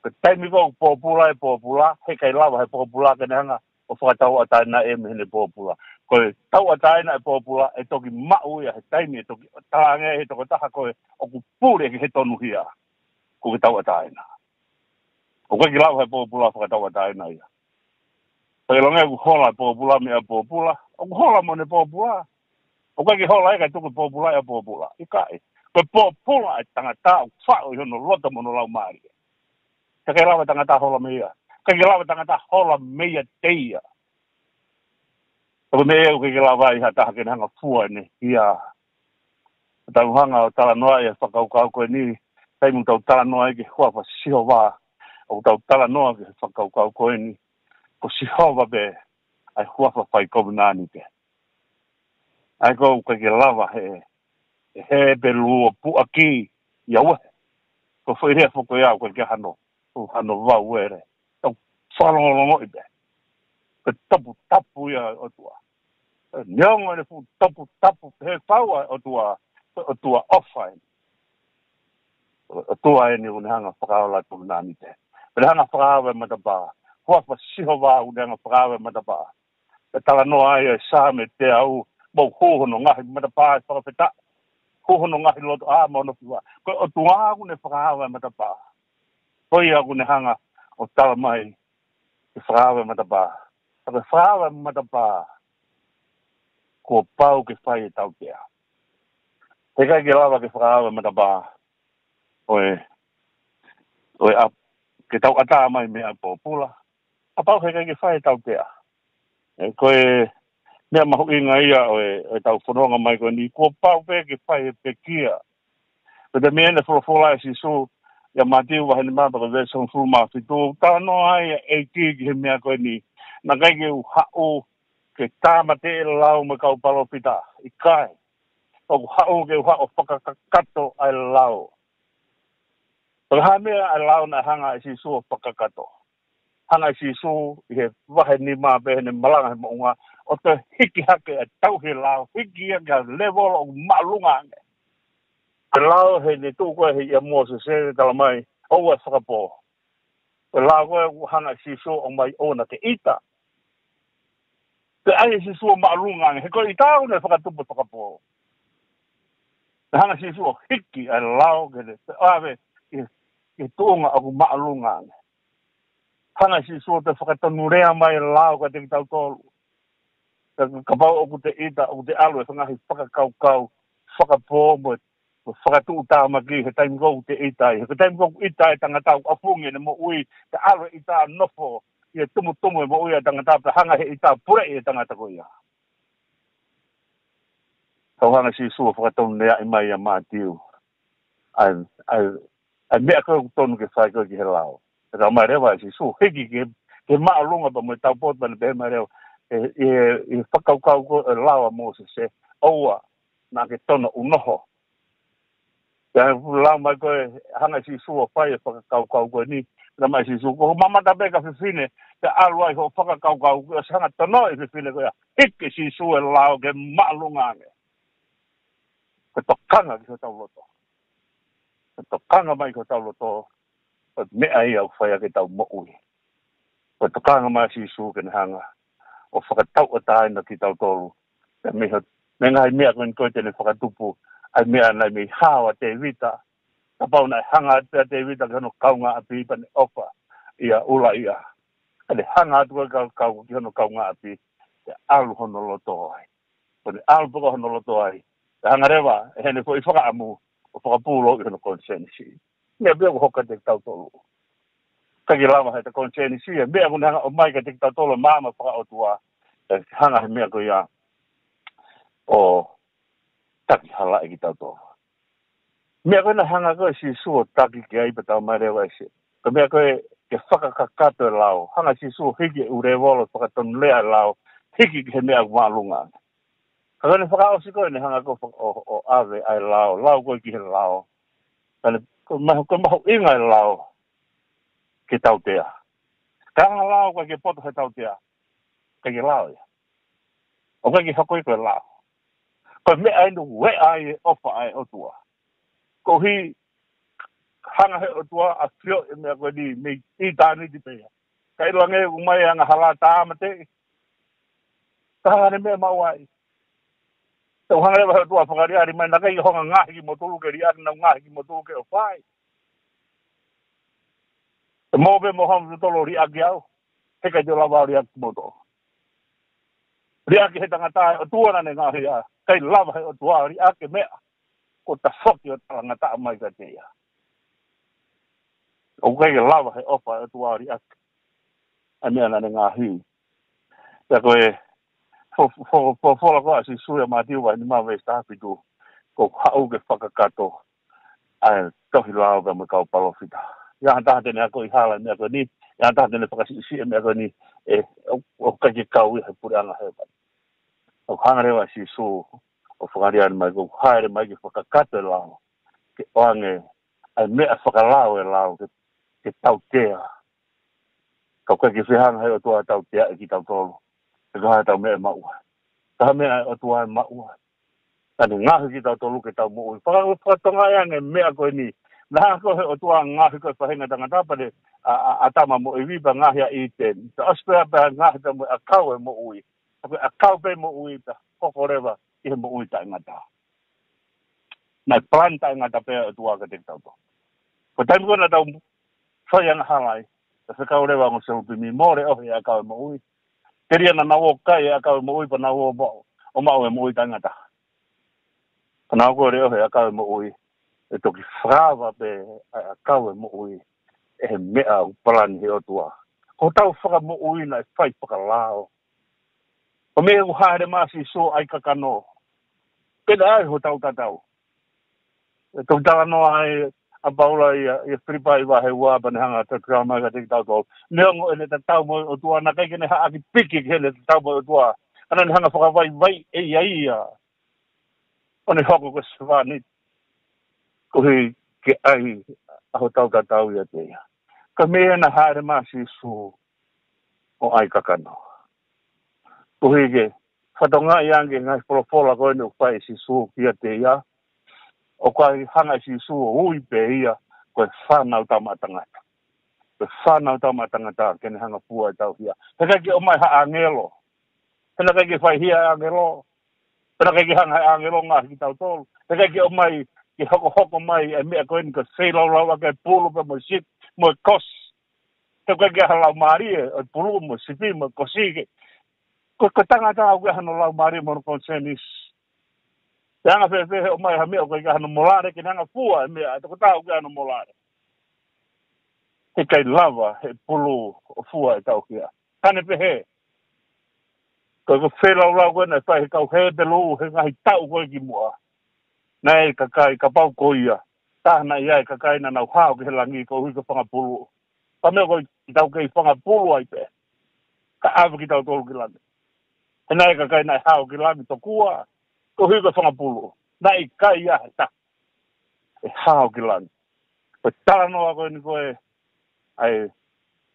Ko e taimi ko ē ʻoku pōpula e pōpula, he ʻikai lava he pōpula ke ne hanga ʻo fakatauʻatāinaʻi mei heʻene pōpula. Ko e tauʻatāina e pōpula, ʻe toki maʻu ia he taimi ʻe toki talaange ʻe he tokotaha ko ē ʻoku pule ki he tonuhia, kuo ke tauʻatāina. ʻOku ʻikai ke lava he pōpula fakatauʻatāina ia. Pea ʻilonga ʻoku hola e pōpula mei he pōpula, ʻoku hola mo ʻene pōpula. ʻOku ʻikai ke hola ia kae tuku e pōpula ia ʻe he pōpula. ʻIkai. Ko e pōpula e tangata ʻoku faʻo ʻi hono loto mo hono laumālie. He ʻikai lava e tangata hola mei ai. ʻIkai ke lava e tangata hola meiate ia. Ko e meʻa ia ʻoku ʻikai ke lava ai ha taha ke ne hanga ʻo fua ʻene hia. Tau hanga ʻo talanoaʻi e fakakaukau ko eni, taimi ʻoku tau talanoa ai ki he huafa Sihova, ʻoku tau talanoa ki he fakakaukau ko eni, ko Sihova pē ʻa e huafa fai kovinānite. ʻA ia ʻoku ʻikai ke lava he, he Hepelū ʻo puʻaki ia ue. Ko e foʻi lea foki ia ʻoku ʻikai ke hano, ʻo hano vau ere. Tau fakalongolongoʻi pē. Ko e toputapu ia ʻo e ʻOtua. Neongo ʻene fuʻu toputapu pehē, fau ʻa e ʻOtua, ʻOtua ʻofa eni. ʻOtua eni ʻoku ne hanga ʻo fakaola e kovinānite. Pea ne hanga ʻo fakaava e matapā. Huafa Sihova ʻoku ne hanga ʻo fakaava e matapā. Pea talanoa ai e Saame teau, mou hū hono ngaahi matapā ʻi he fakafetaʻi. Hū hono ngaahi lotoʻā mo hono fiefia. Ko e ʻOtua ʻoku ne fakaava e matapā. Ko ia ʻoku ne hanga ʻo tala mai ke fakaava e matapā. Ka ko e fakaava e matapā, kuo pau ke fai e tautea. He ʻikai ke lava ke fakaava e matapā ʻo e, ʻo e ʻa, ke tauʻatā mai mei he ʻapi pōpula, kapau he ʻikai ke fai e tautea. ʻE, ko e meʻa mahuʻinga ia ʻo e, ʻo e tau fononga mai ko eni, kuo pau pē ke fai e pekia. Ko e meʻa naʻe folofola ʻe Sīsū ʻia Mātiu vahe nima pea ko e veesi hongofulu mā fitu, talanoa ai ʻa e ʻEiki ki he meʻa ko eni. Naʻe ʻikai ke u haʻu ke tāmateʻi e lao mo e kau palōfita, ʻikai. ʻOku ou haʻu ke u haʻu ʻo fakakakato ʻa e lao. Pea ko e hā e meʻa ʻa e lao naʻe hanga ʻe Sīsū ʻo fakakakato? Hanga ʻe Sīsū ʻi he vahe nima pea ʻi heʻene malanga he moʻunga ʻo toe hiki hake e tauhi e lao, hiki ia ki ha levolo ʻoku māʻolunga ange. Ko e lao heʻene tuʻu ko ē ʻia Mōsese, ʻe tala mai, ʻoua ʻe fakapō. Ko e lao ko ē ʻoku hanga ʻe Sīsū ʻo ʻomai ʻoua naʻa ke ʻita. Pea ʻai ʻe Sīsū ʻo māʻolunga ange, he ko e ʻita ʻoku ne fakatupu e fakapō. Pea hanga ʻe Sīsū ʻo hiki ʻa e lao ke ne ʻave ki he, ki he tuʻunga ʻoku māʻolunga ange. Hanga ʻe Sīsū ʻo toe fakatonulea mai e lao kiate kitautolu. Pea kapau ʻoku te ʻita, ʻoku te ʻalu ʻi he ngaahi fakakaukau fakapō mo e, mo e fakatuʻutāmaki he taimi ko ē ʻoku te ʻita ai. He ko e taimi ko ē ʻoku ʻita ai e tangata ʻoku ʻafungi ʻene moʻui, pea ʻalu e ʻita ʻo nofo ʻi he tumutumu e moʻui ʻa e tangata, pea hanga ʻe he ʻita ʻo puleʻi e tangata ko ia. Ka ʻoku hanga ʻe Sīsū ʻo fakatonuleaʻi mai ʻia Mātiu ʻa e, ʻa e, ʻa e meʻa ko ē ʻoku tonu ke fai ko ē ki he lao. Pea talamai leva ʻe Sīsū, hiki ki he, ki he māʻolunga pea mo e taupotu, pea ne pehē mai leva, ʻi he, ʻi he, ʻi he fakakaukau ko ē ʻo e lao ʻa Mōsese, ʻoua naʻa ke tono ʻuno ho. Pea ʻoku lau mai ko ē, hanga ʻe Sīsū ʻo fai e fakakaukau ko eni, talamai ʻe Sīsū, ko hoʻo mamata pē ki ha fefine, pea ʻalu ai hoʻo fakakaukau, kuo ʻosi hanga ʻo tonoʻi e fefine ko ia, hiki ʻe Sīsū e lao ke māʻolunga ange. Ko e tokanga ki hotau loto. Ko e tokanga mai ki hotau loto, ko e meʻa ia ʻoku fai ʻaki ʻetau moʻui. Ko e tokanga mai ʻa Sīsū ke ne hanga ʻo fakatauʻatāina kitautolu. Pea mei he, mei he ngaahi meʻa ko eni ko ē te ne fakatupu, ʻa e meʻa naʻe mei hao ʻa Tēvita. Kapau naʻe hanga atu pē ʻa Tēvita ki hono kaungāʻapi pea ne ʻofa ʻia ʻUlaia. Ka ne hanga atu ko ē kau, kau ki hono kaungāʻapi, pea ʻalu hono loto ai. Ko ʻene ʻalu pē ko ē hono loto ai, pea hanga leva ʻe heʻene foʻi fakaʻamu ʻo fakapūlouʻi hono konisēnisi. Meʻa pē ia ʻoku hoko kiate kitautolu. ʻIkai ke lava heʻeta konisēnisi, e meʻa ʻoku ne hanga ʻo ʻomai kiate kitautolu e maama fakaʻotua, ʻe hanga he meʻa ko ia ʻo takihalaʻi kitautolu. Meʻa ko ē naʻe hanga ko ē ʻe Sīsū ʻo taki ki ai pea talamai leva ʻe Sī-, ko e meʻa ko ē ke fakakakato e lao. Hanga ʻe Sīsū ʻo hiki e ʻū lēvolo fakatonulea e lao, hiki ki he meʻa ʻoku māʻolunga ange. Ka ko ʻene fakaʻosi ko ē ne hanga ko ē ʻo, ʻo ʻave ʻa e lao, lau ko ē ki he lao. Ka ne, ko e mahu-, ko e mahuʻinga e lao ke tautea. Ka ʻi ai ha lao ʻoku ʻikai ke poto he tautea, ʻikai ke lao ia. ʻOku ʻikai ke hoko ia ko e lao. Ko e meʻa eni ʻoku ʻeʻa ai e ʻofa ʻa e ʻOtua. Koeʻuhi hanga he ʻOtua ʻo ʻafioʻi e meʻa ko eni mei ʻitāniti pē ia. Ka ʻi lange ʻoku ʻomai e angahala tāmateʻi. Ka ʻi ai haʻane meʻa maʻu ai. Te u hanga leva he ʻOtua ʻo fakaliali mai, naʻe ʻikai ke u hanga ʻo ngaohi kimoutolu ke liʻaki, naʻa ku ngaohi kimoutolu ke ʻofa ai. Te mou pē mo hamu totolo liʻaki au, he ʻikai te u lava ʻo liʻaki kimoutolu. Liʻaki he tangata ʻa e ʻOtua naʻa ne ngaohi ia, ʻikai lava he ʻOtua ʻo liʻaki e meʻa kuo tafoki ʻo talangataʻa mai kiate ia. ʻOku ʻikai ke lava he ʻofa ʻa e ʻOtua ʻo liʻaki ʻa e meʻa naʻa ne ngaohi. Pea ko e fo-, fo-, fo-, folofola ko ē ʻa Sīsū ʻia Mātiu vahe nima veesi taha fitu, ko e haʻu ke fakakakato ʻa e tohi lao pea mo e kau palōfita. ʻI ai ha taha te ne akoʻi hala e meʻa ko eni, ʻi ai ha taha te ne fakasiʻisiʻi e meʻa ko eni, ʻe, ʻo, ʻoku ʻikai ke kau ia he puleʻanga hēvani. ʻOku hanga leva ʻa Sīsū ʻo fakaliali mai, ko e hāʻele mai ke fakakakato e lao, ke ʻoange ʻa e meʻa fakalao e lao ke, ke tautea. Ka ʻoku ʻikai ke fie hanga he ʻOtua ʻo tauteaʻi kitautolu. He ko e hā ʻetau meʻa ʻe maʻu ai? Ko e hā e meʻa ʻa e ʻOtua ʻe maʻu ai? Ka ne ngaohi kitautolu ke tau moʻui. Faka-, fakatonga ia e meʻa ko eni. Naʻe hanga ko ē he ʻOtua ʻo ngaohi ko ē e faʻahinga tangata pea ne, ʻa, ʻa, ʻa ʻĀtama mo ʻIvi pea ngaohi ʻa ʻĪteni. Pea ʻosi pē ia pea ngaohi pē mo e ʻakau e moʻui. Ko e ʻakau pē moʻui pea hoko leva ʻi he moʻui taʻengata. Naʻe palani taʻengata pē ʻa e ʻOtua kiate kitautolu. Ko e taimi ko ē naʻa tau fai angahala ai, pea fekau leva e ongo selupimi ʻo mole ʻohi e ʻakau e moʻui. Telia naʻa nau ō ʻo kai e ʻakau e moʻui pea nau ō mo-, ʻo maʻu e moʻui taʻengata. Ka nau kole ʻohi e ʻakau e moʻui, ʻe toki fakaava pē ʻa e ʻakau e moʻui ʻe he meʻa ʻoku palani he ʻOtua. Ko hotau fakamoʻui naʻe fai fakalao. Ko e meʻa ʻoku hāʻele mai ai ʻa Sīsū ʻo ʻai kakano. Pea ʻai hotau tatau. ʻE toki talanoa ai ʻa Paula ʻia, ʻia Filipai vahe ua pea ne hanga ʻo tatau mai kiate kitautolu. Neongo ʻene tatau mo e ʻOtua, naʻe ʻikai ke ne haʻaki piki ki heʻene tatau mo e ʻOtua. Ka naʻa ne hanga ʻo fakavaivaiʻi ʻe ia ia ʻo ne hoko ko e sevāniti. Koeʻuhi ke ʻai ʻa hotau tatau ʻiate ia. Ka ko e meʻa naʻe hāʻele mai ai ʻa Sīsū ʻo ʻai kakano. Koeʻuhi ke fakatokangaʻi ange e ngaahi folofola ko eni ʻoku fai ʻe Sīsū kiate ia. ʻOku ʻikai hanga ʻe Sīsū ʻo ui pē ia ko e Fānautama ʻa Tangata. Ko e Fānautama ʻa Tangata ke ne hanga ʻo fua e tauhi ia. He ʻikai ke ʻomai ha ʻāngelo. He naʻe ʻikai ke fai hia ʻe ʻāngelo. He naʻe ʻikai ke hanga ʻe ʻāngelo ʻo ngaohi kitautolu. He ʻikai ke ʻomai, ke hokohoko mai e meʻa ko eni ko e feilaulau ʻaki e pulu pea mo e sipi, mo e kosi. He ʻikai ke ʻi ai ha laumālie ʻo e pulu mo e sipi mo e kosi ke. Ko, ko e tangata ʻoku ʻi ai hano laumālie mo hono konisēnisi. He anga fēfē he ʻomai ha meʻa ʻoku ʻikai ke ʻi ai hano molale ke ne hanga ʻo fua e meʻa, ʻa e tokotaha ʻoku ʻikai hano molale. He ʻikai lava ʻe he pulu ʻo fua e tauhia. Ka ne pehē, ko e, ko e feilaulau ko ē naʻe fai ʻe he kau Hepelū he ngaahi taʻu ko ē kimuʻa. Naʻe ʻi ai e kakai, kapau ko ia, tā naʻe ʻi ai e kakai naʻa nau hao ki he langi koeʻuhi ko e fanga pulu. Pea meʻa ko ē, kitautolu kei fanga pulu ai pē. Ka ʻave kitautolu ki langi. He naʻe ʻi ai e kakai naʻe hao ki langi tokua, koeʻuhi ko e fanga pulu. Naʻe ʻikai ʻi ai ha taha ʻe hao ki langi. Ko e talanoa ko eni ko ē ʻa e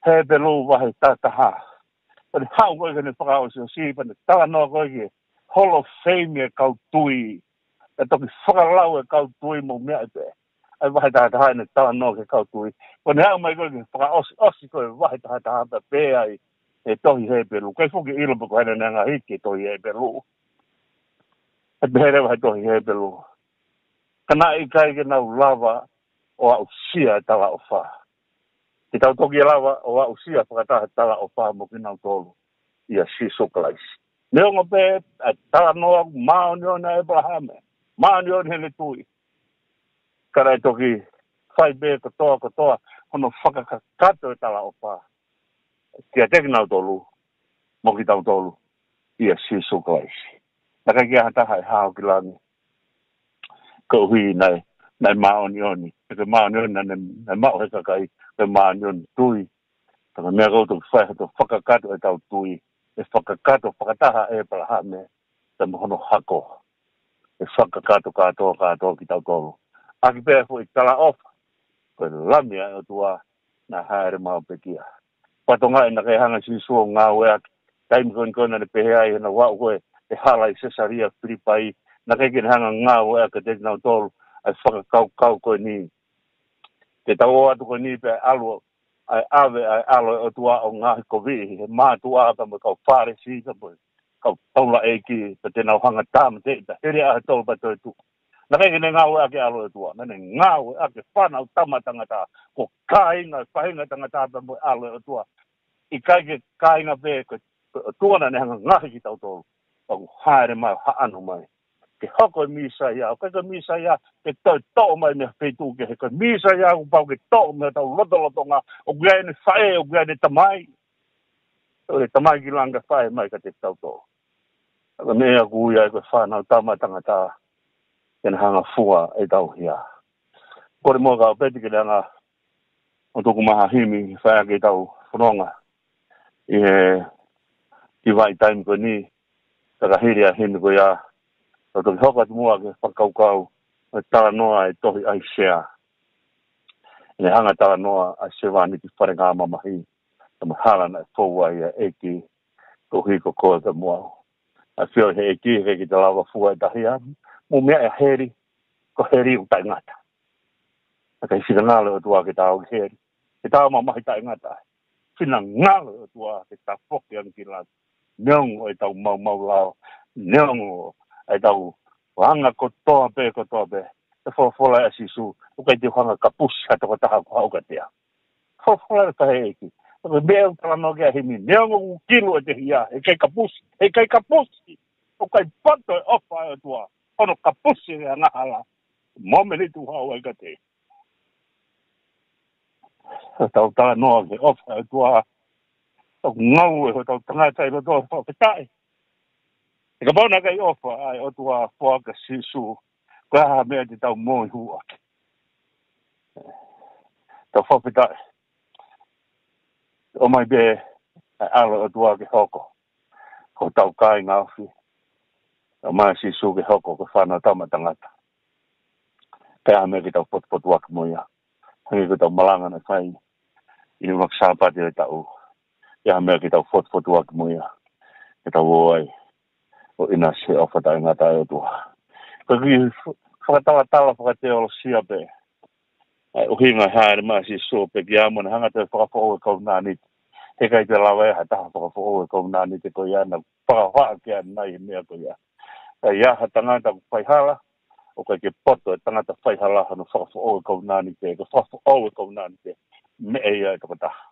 Hepelū vahe taha taha. Pea ne haʻu ko ē ke ne fakaʻosiʻosi, pea ne talanoa ko ē ki he Hall of Fame e kau tui. ʻE toki fakalau e kau tui mo meʻa ʻe pē. ʻA e vahe taha taha ʻene talanoa ki he kau tui. Pea ne haʻu mai ko ē ke fakaʻosiʻosi ko ē vahe taha taha pea pehē ai e tohi Hepelū. ʻIkai fuʻu ke ʻilo pe ko hai naʻa ne hanga ʻo hiki e tohi Hepelū. He pehē leva he tohi Hepelū, ka naʻe ʻikai ke nau lava ʻo aʻusia e talaʻofa. Ke tau toki lava ʻo aʻusia fakataha e talaʻofa mo kinautolu ʻia Sīsū Kalaisi. Neongo pē ʻa e talanoa māʻoniʻoni ʻa ʻĒpalahame, māʻoniʻoni heʻene tui. Ka naʻe toki fai pē kotoa kotoa hono fakakakato e talaʻofa kiate kinautolu, mo kitautolu, ʻia Sīsū Kalaisi. Naʻe ʻikai ke ʻi ai ha taha ʻe hao ki langi koeʻuhi naʻe, naʻe māʻoniʻoni. He ko e māʻoniʻoni naʻe, naʻe maʻu ʻe he kakai, ko e māʻoniʻoni tui. Ka ko e meʻa ʻoku toki fai ʻa e fakakakato ʻetau tui, ʻe fakakakato fakataha ʻa ʻĒpalahame pea mo hono hako. ʻE fakakakato kātoa, kātoa kitautolu. ʻAki pē foʻi talaʻofa, ko e Lami ʻa e ʻOtua naʻe hāʻele mai ʻo pekia. Pea toki naʻe ʻikai hanga ʻe Sīsū ʻo ngāueʻaki. Taimi ko eni ko ē naʻa ne pehē ai ʻi heʻene aʻu ko ē he hala ʻi Sesalia Filipai, naʻe ʻikai ke ne hanga ʻo ngāueʻaki kiate kinautolu ʻa e fakakaukau ko eni. Ke tau ō atu ko eni pea ʻalu ʻa e ʻave ʻa e ʻAlo ʻo e ʻOtua ʻo ngaohikoviʻi ʻe he mātuʻa pea mo e kau Fālesi pea mo e kau taulaʻeiki, pea te nau hanga ʻo tāmateʻi, pea hili ʻaho ʻe tolu pea toe tuʻu. Naʻe ʻikai ke ne ngāueʻaki e ʻAlo ʻo e ʻOtua, naʻa ne ngāueʻaki e Fānautama ʻa Tangata, ko e kāinga ʻo e faʻahinga ʻo Tangata pea mo e ʻAlo ʻo e ʻOtua. ʻIkai ke kāinga pē, ko e, ko e ʻOtua naʻa ne hanga ʻo ngaohi kitautolu. Pea kuo hāʻele mai ʻo haʻano mai ke hoko e Mīsaia. ʻOku ʻikai ko e Mīsaia ke toe toʻo mai mei ha feituʻu kehe. Ko e Mīsaia kuo pau ke toʻo mei hotau lotolotonga. ʻOku ʻi ai ʻene faʻē, ʻoku ʻi ai ʻene tamai. ʻOku ʻi ai e Tamai ki langi, faʻē mai kiate kitautolu. Ka ko e meʻa ʻoku ui ai ko e Fānautama ʻa Tangata, ke ne hanga ʻo fua e tauhia. Kole muʻa kia Peti ke ne hanga ʻo tuku mai ha himi, fai ʻaki ʻetau fononga ʻi he, ʻi he vahaʻa taimi ko eni. Ka ka hili ʻa e himi ko ia, tau toki hoko atu muʻa ki he fakakaukau ʻo e talanoa ʻa e tohi ʻAisea. ʻEne hanga ʻo talanoa ʻa e sevāniti falengamamahi, ʻa e hala naʻe fou ai ʻa e ʻEiki koeʻuhi ko koe pea mo au. ʻAfioʻi ʻe he ʻEiki, ʻe ʻikai ke ta lava ʻo fua e tauhia. Mou meaʻi ʻa heli, ko heli ʻoku taʻengata. Naʻe ʻikai finangalo e ʻOtua ke ta ō ki heli, ke ta ō ʻo mamahi taʻengata ai. Finangalo e ʻOtua ke ta foki ange ki langi. Neongo ʻetau maumau lao, neongo ʻetau anga kotoa pē, kotoa pē. ʻE folofola ʻa Sīsū, ʻoku ʻikai te u hanga ʻo kapusi ha tokotaha ʻoku haʻu kiate au. Folofola ʻa e ʻEiki. Ko e meʻa ʻoku talanoa ki ai e himi, neongo ʻoku kilu ʻete hia, heʻikai kapusi, heʻikai kapusi. ʻOku ʻikai poto e ʻofa ʻa e ʻOtua ʻi hono kapusi e angahala. Mōmeniti ʻoku haʻu ai kiate ia. Tau talanoa ki he ʻofa ʻa e ʻOtua. ʻOku ngaue hotau tangata ʻi loto, fakafetaʻi. He kapau naʻe ʻikai ʻofa ʻa e ʻOtua, foaki ʻa Sīsū, ko e hā e meʻa te tau moihū ʻaki? Tau fakafetaʻi. ʻOmai pē ʻa e ʻAlo ʻo e ʻOtua ke hoko ko hotau kāinga ofi. ʻOmai ʻa Sīsū ke hoko ko e Fānautama ʻa Tangata. Ko e hā e meʻa ke tau potupotuaki mo ia? Hangē ko ʻetau malanga naʻe fai ʻi he ʻuluaki Sāpate ʻo e taʻu. Ko e hā e meʻa ke tau potupotuaki mo ia, ke tau ō ai ʻo ʻinasi he ʻofa taʻengata ʻa e ʻOtua? Ko e kiʻi f-, fakatalatala fakateolosia pē ʻa e ʻuhinga e hāʻele mai ʻa Sīsū ʻo pekia mo ʻene hanga ʻo toe fakafoʻou e kovinānite. Heʻikai toe lava ʻe ha taha ʻo fakafoʻou e kovinānite ko ia naʻa fakavaʻa ke ʻanai he meʻa ko ia. Ka ʻi ai ha tangata ʻoku faihala, ʻoku ʻikai ke poto e tangata faihala hono fakafoʻou e kovinānite, ko e fakafoʻou e kovinānite, meʻa ia ʻe tokotaha.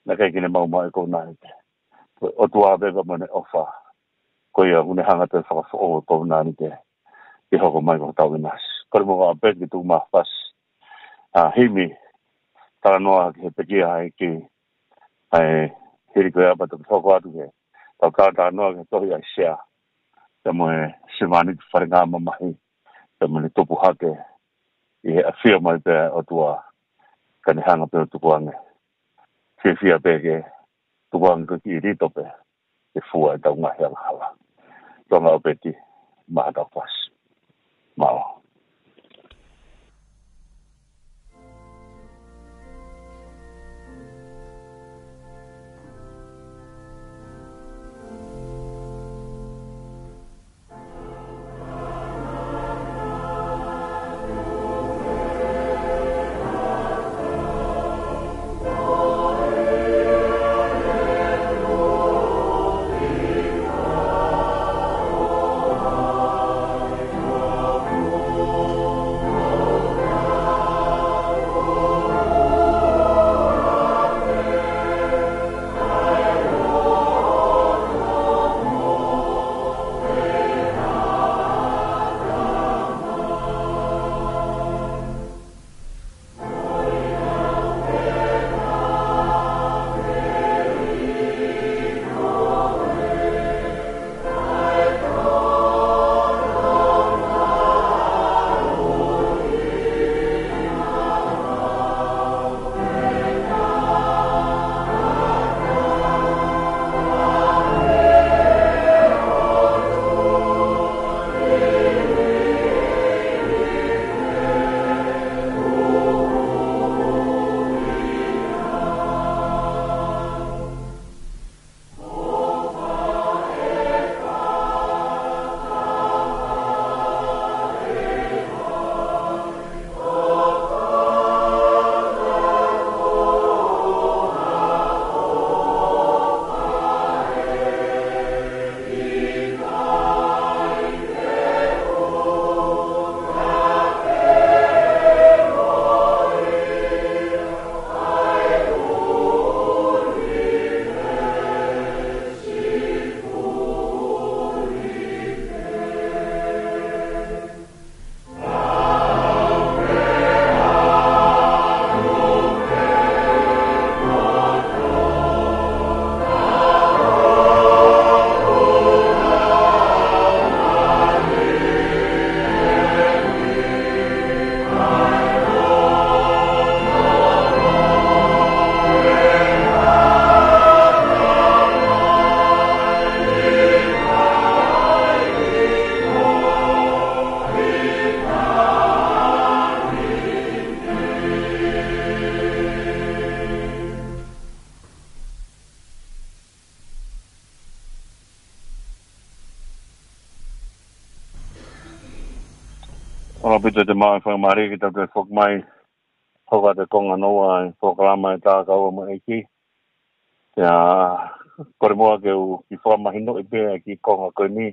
Naʻe ʻikai ke ne maumau e kovinānite. Ko e ʻOtua pē pea mo ʻene ʻofa. Ko ia ʻoku ne hanga pē fakafoʻou e kovinānite. Ke hoko mai ko hotau ʻinasi. Kole muʻa ʻApeti ke tuku mai ha fasi. ʻA, himi, talanoa ki he pekia ʻa e ʻEiki. ʻA e, hili ko ia pea toki hoko atu ke tau talatalanoa ki he tohi ʻa ʻAisea. Pea mo e sevāniti falengamamahi. Pea mo ʻene tupu hake ʻi he ʻafio mai pē ʻa e ʻOtua. Ka ne hanga pē ʻo tukuange. Fiefia pē ke tukuange ko e kiʻi lito pē. Ke fua ʻetau ngaahi angahala. Tuʻunga ʻApeti, maʻa haʻatau fasi. Mālō. ʻOku ou pito te mau fakamālō ki he tau toe foki mai. Hoko atu e konga hono ua e polokalama ʻa e Tākau mo e ʻEiki. Pea kole muʻa ke u kiʻi fakamahinoʻi pē ʻa e kiʻi konga ko eni.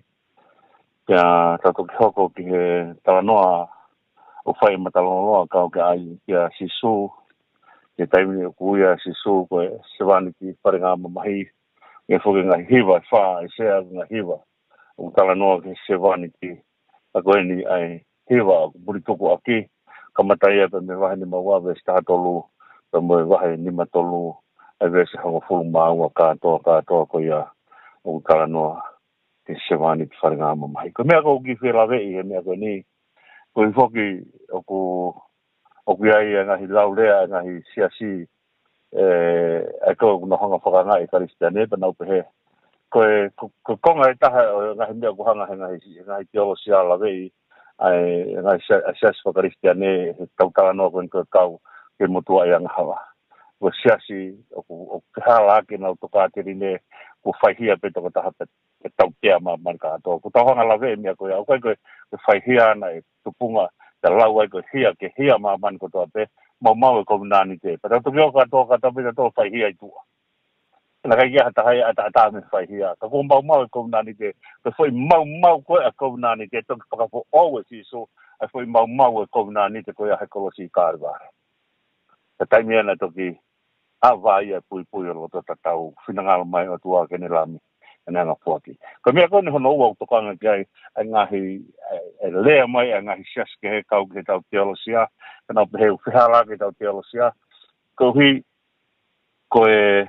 Pea tau toki hoko ki he talanoa ʻoku fai ʻe Matalongoloa kau ki ai kia Sīsū. Ki he taimi ʻoku ui ʻa Sīsū ko e sevāniti falengamamahi. Ngaahi foki ngaahi hiva ʻe fā, ʻAisea ngaahi hiva. ʻOku talanoa ki he sevāniti. Ka ko eni ʻa e hiva ʻoku puli tuku ʻaki. Kamata ia pē mei he vahe nima ua veesi taha tolu, pea mo e vahe nima tolu, ʻa e veesi hongofulu mā ua kātoa, kātoa ko ia ʻoku talanoa ki he sevāniti falengamamahi. Ko e meʻa ʻoku ou kiʻi fie laveʻi he meʻa ko eni. Ko e foki ʻoku, ʻoku ʻi ai e ngaahi laulea, e ngaahi siasi, ē, ʻa e kau ʻoku nau hanga ʻo fakaangaʻi e Kalisitiane, pea nau pehē. Ko e, ko, ko e konga ʻe taha ʻo e ngaahi meʻa ʻoku hanga he ngaahi, he ngaahi teolosia ʻo laveʻi, ʻa e, ngaahi sia-, ʻa e siasi faka-Kalisitiane, he tau talanoa ko eni ko e kau ke motuʻa e angahala. Ko e siasi, ʻoku, ʻoku ke hala ake nau tokāteline, ʻoku faihia pē tokotaha pē, pē tautea māmani kātoa. ʻOku tau hanga ʻo laveʻi e meʻa ko ia, ʻoku ʻikai ko e, ko e faihia ʻana e tupunga, te lau ai ko e hia, ke hia māmani kotoa pē, maumau e kovinānite. Pea tau toki ō kātoa, kātoa pē tau faihia ʻi tuʻa. Naʻe ʻikai ke ʻi ai ha taha ia ʻe ʻataʻatā mei he faihia. Ka ko e maumau ʻo e kovinānite, ko e foʻi maumau ko ē ʻo e kovinānite, toki fakafoʻou ʻe Sīsū ʻa e foʻi maumau ʻo e kovinānite ko ia he kolosi ʻi Kalevale. Ko e taimi ia naʻe toki ʻave ai ʻa e puipui ʻo e loto tatau, finangalo mai ʻOtua ki heʻene Lami, ʻene anga foaki. Ko e meʻa ko eni hono ua ʻoku tokanga ki ai ʻa e ngaahi, ʻe, ʻe lea mai ʻa e ngaahi siasi kehe kau ki heʻetau teolosia, ka nau pehē ʻoku fehālaaki ʻetau teolosia, koeʻuhi ko e,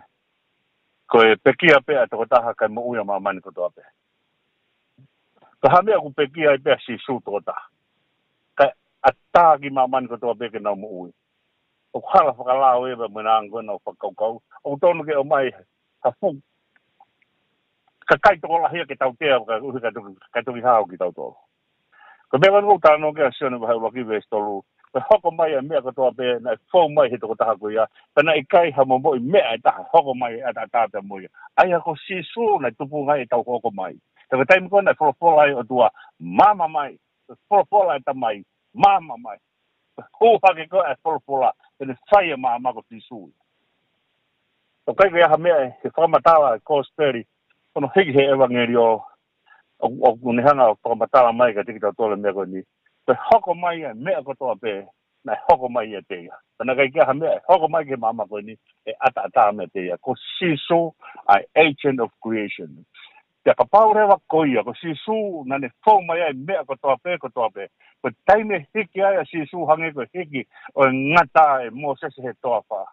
ko e pekia pē ʻa e tokotaha kae moʻui ʻa māmani kotoa pē. Ka ha meʻa ʻoku pekia ai pē ʻa Sīsū tokotaha, kae ʻatā ki māmani kotoa pē ke nau moʻui. ʻOku hala fakalao ia pea mo e anga ko ē ʻenau fakakaukau. ʻOku tonu ke ʻomai ha fuʻu kakai tokolahi ia ke tautea, kae ʻuhi kae toki, kae toki hao kitautolu. Ko e meʻa ko eni ʻoku talanoa ki ai ʻa Sione vahe ʻuluaki veesi tolu. Ko e hoko mai ʻa e meʻa kotoa pē naʻe fou mai he tokotaha ko ia, pea naʻe ʻikai ha momoʻi meʻa ʻe taha hoko mai ʻe ʻataʻatā pea mo ia. ʻA ia ko Sīsū naʻe tupunga ai ʻetau hoko mai. Pea ko e taimi ko ē naʻe folofola ai ʻOtua, maama mai. Ko e folofola ʻa e Tamai, maama mai. Ko e hū hake ko ē ʻa e folofola, pea ne fai ʻa e maama ko Sīsū. ʻOku ʻikai ke ʻi ai ha meʻa he fakamatala ʻa e kosipeli, ko hono hiki he ʻevangeliō, ʻoku, ʻoku ne hanga ʻo fakamatala mai kiate kitautolu e meʻa ko eni. Ko e hoko mai ʻa e meʻa kotoa pē, naʻe hoko mai ʻiate ia. Pea naʻe ʻikai ke ʻi ai ha meʻa ʻe hoko mai ki he maama ko eni ʻe ʻataʻatā meiate ia. Ko Sīsū ʻa e agent of creation. Pea kapau leva ko ia, ko Sīsū naʻa ne fou mai ai e meʻa kotoa pē, kotoa pē. Ko e taimi ʻe hiki ai ʻa Sīsū hangē ko e hiki ʻo e ngata ʻe Mōsese he toafa.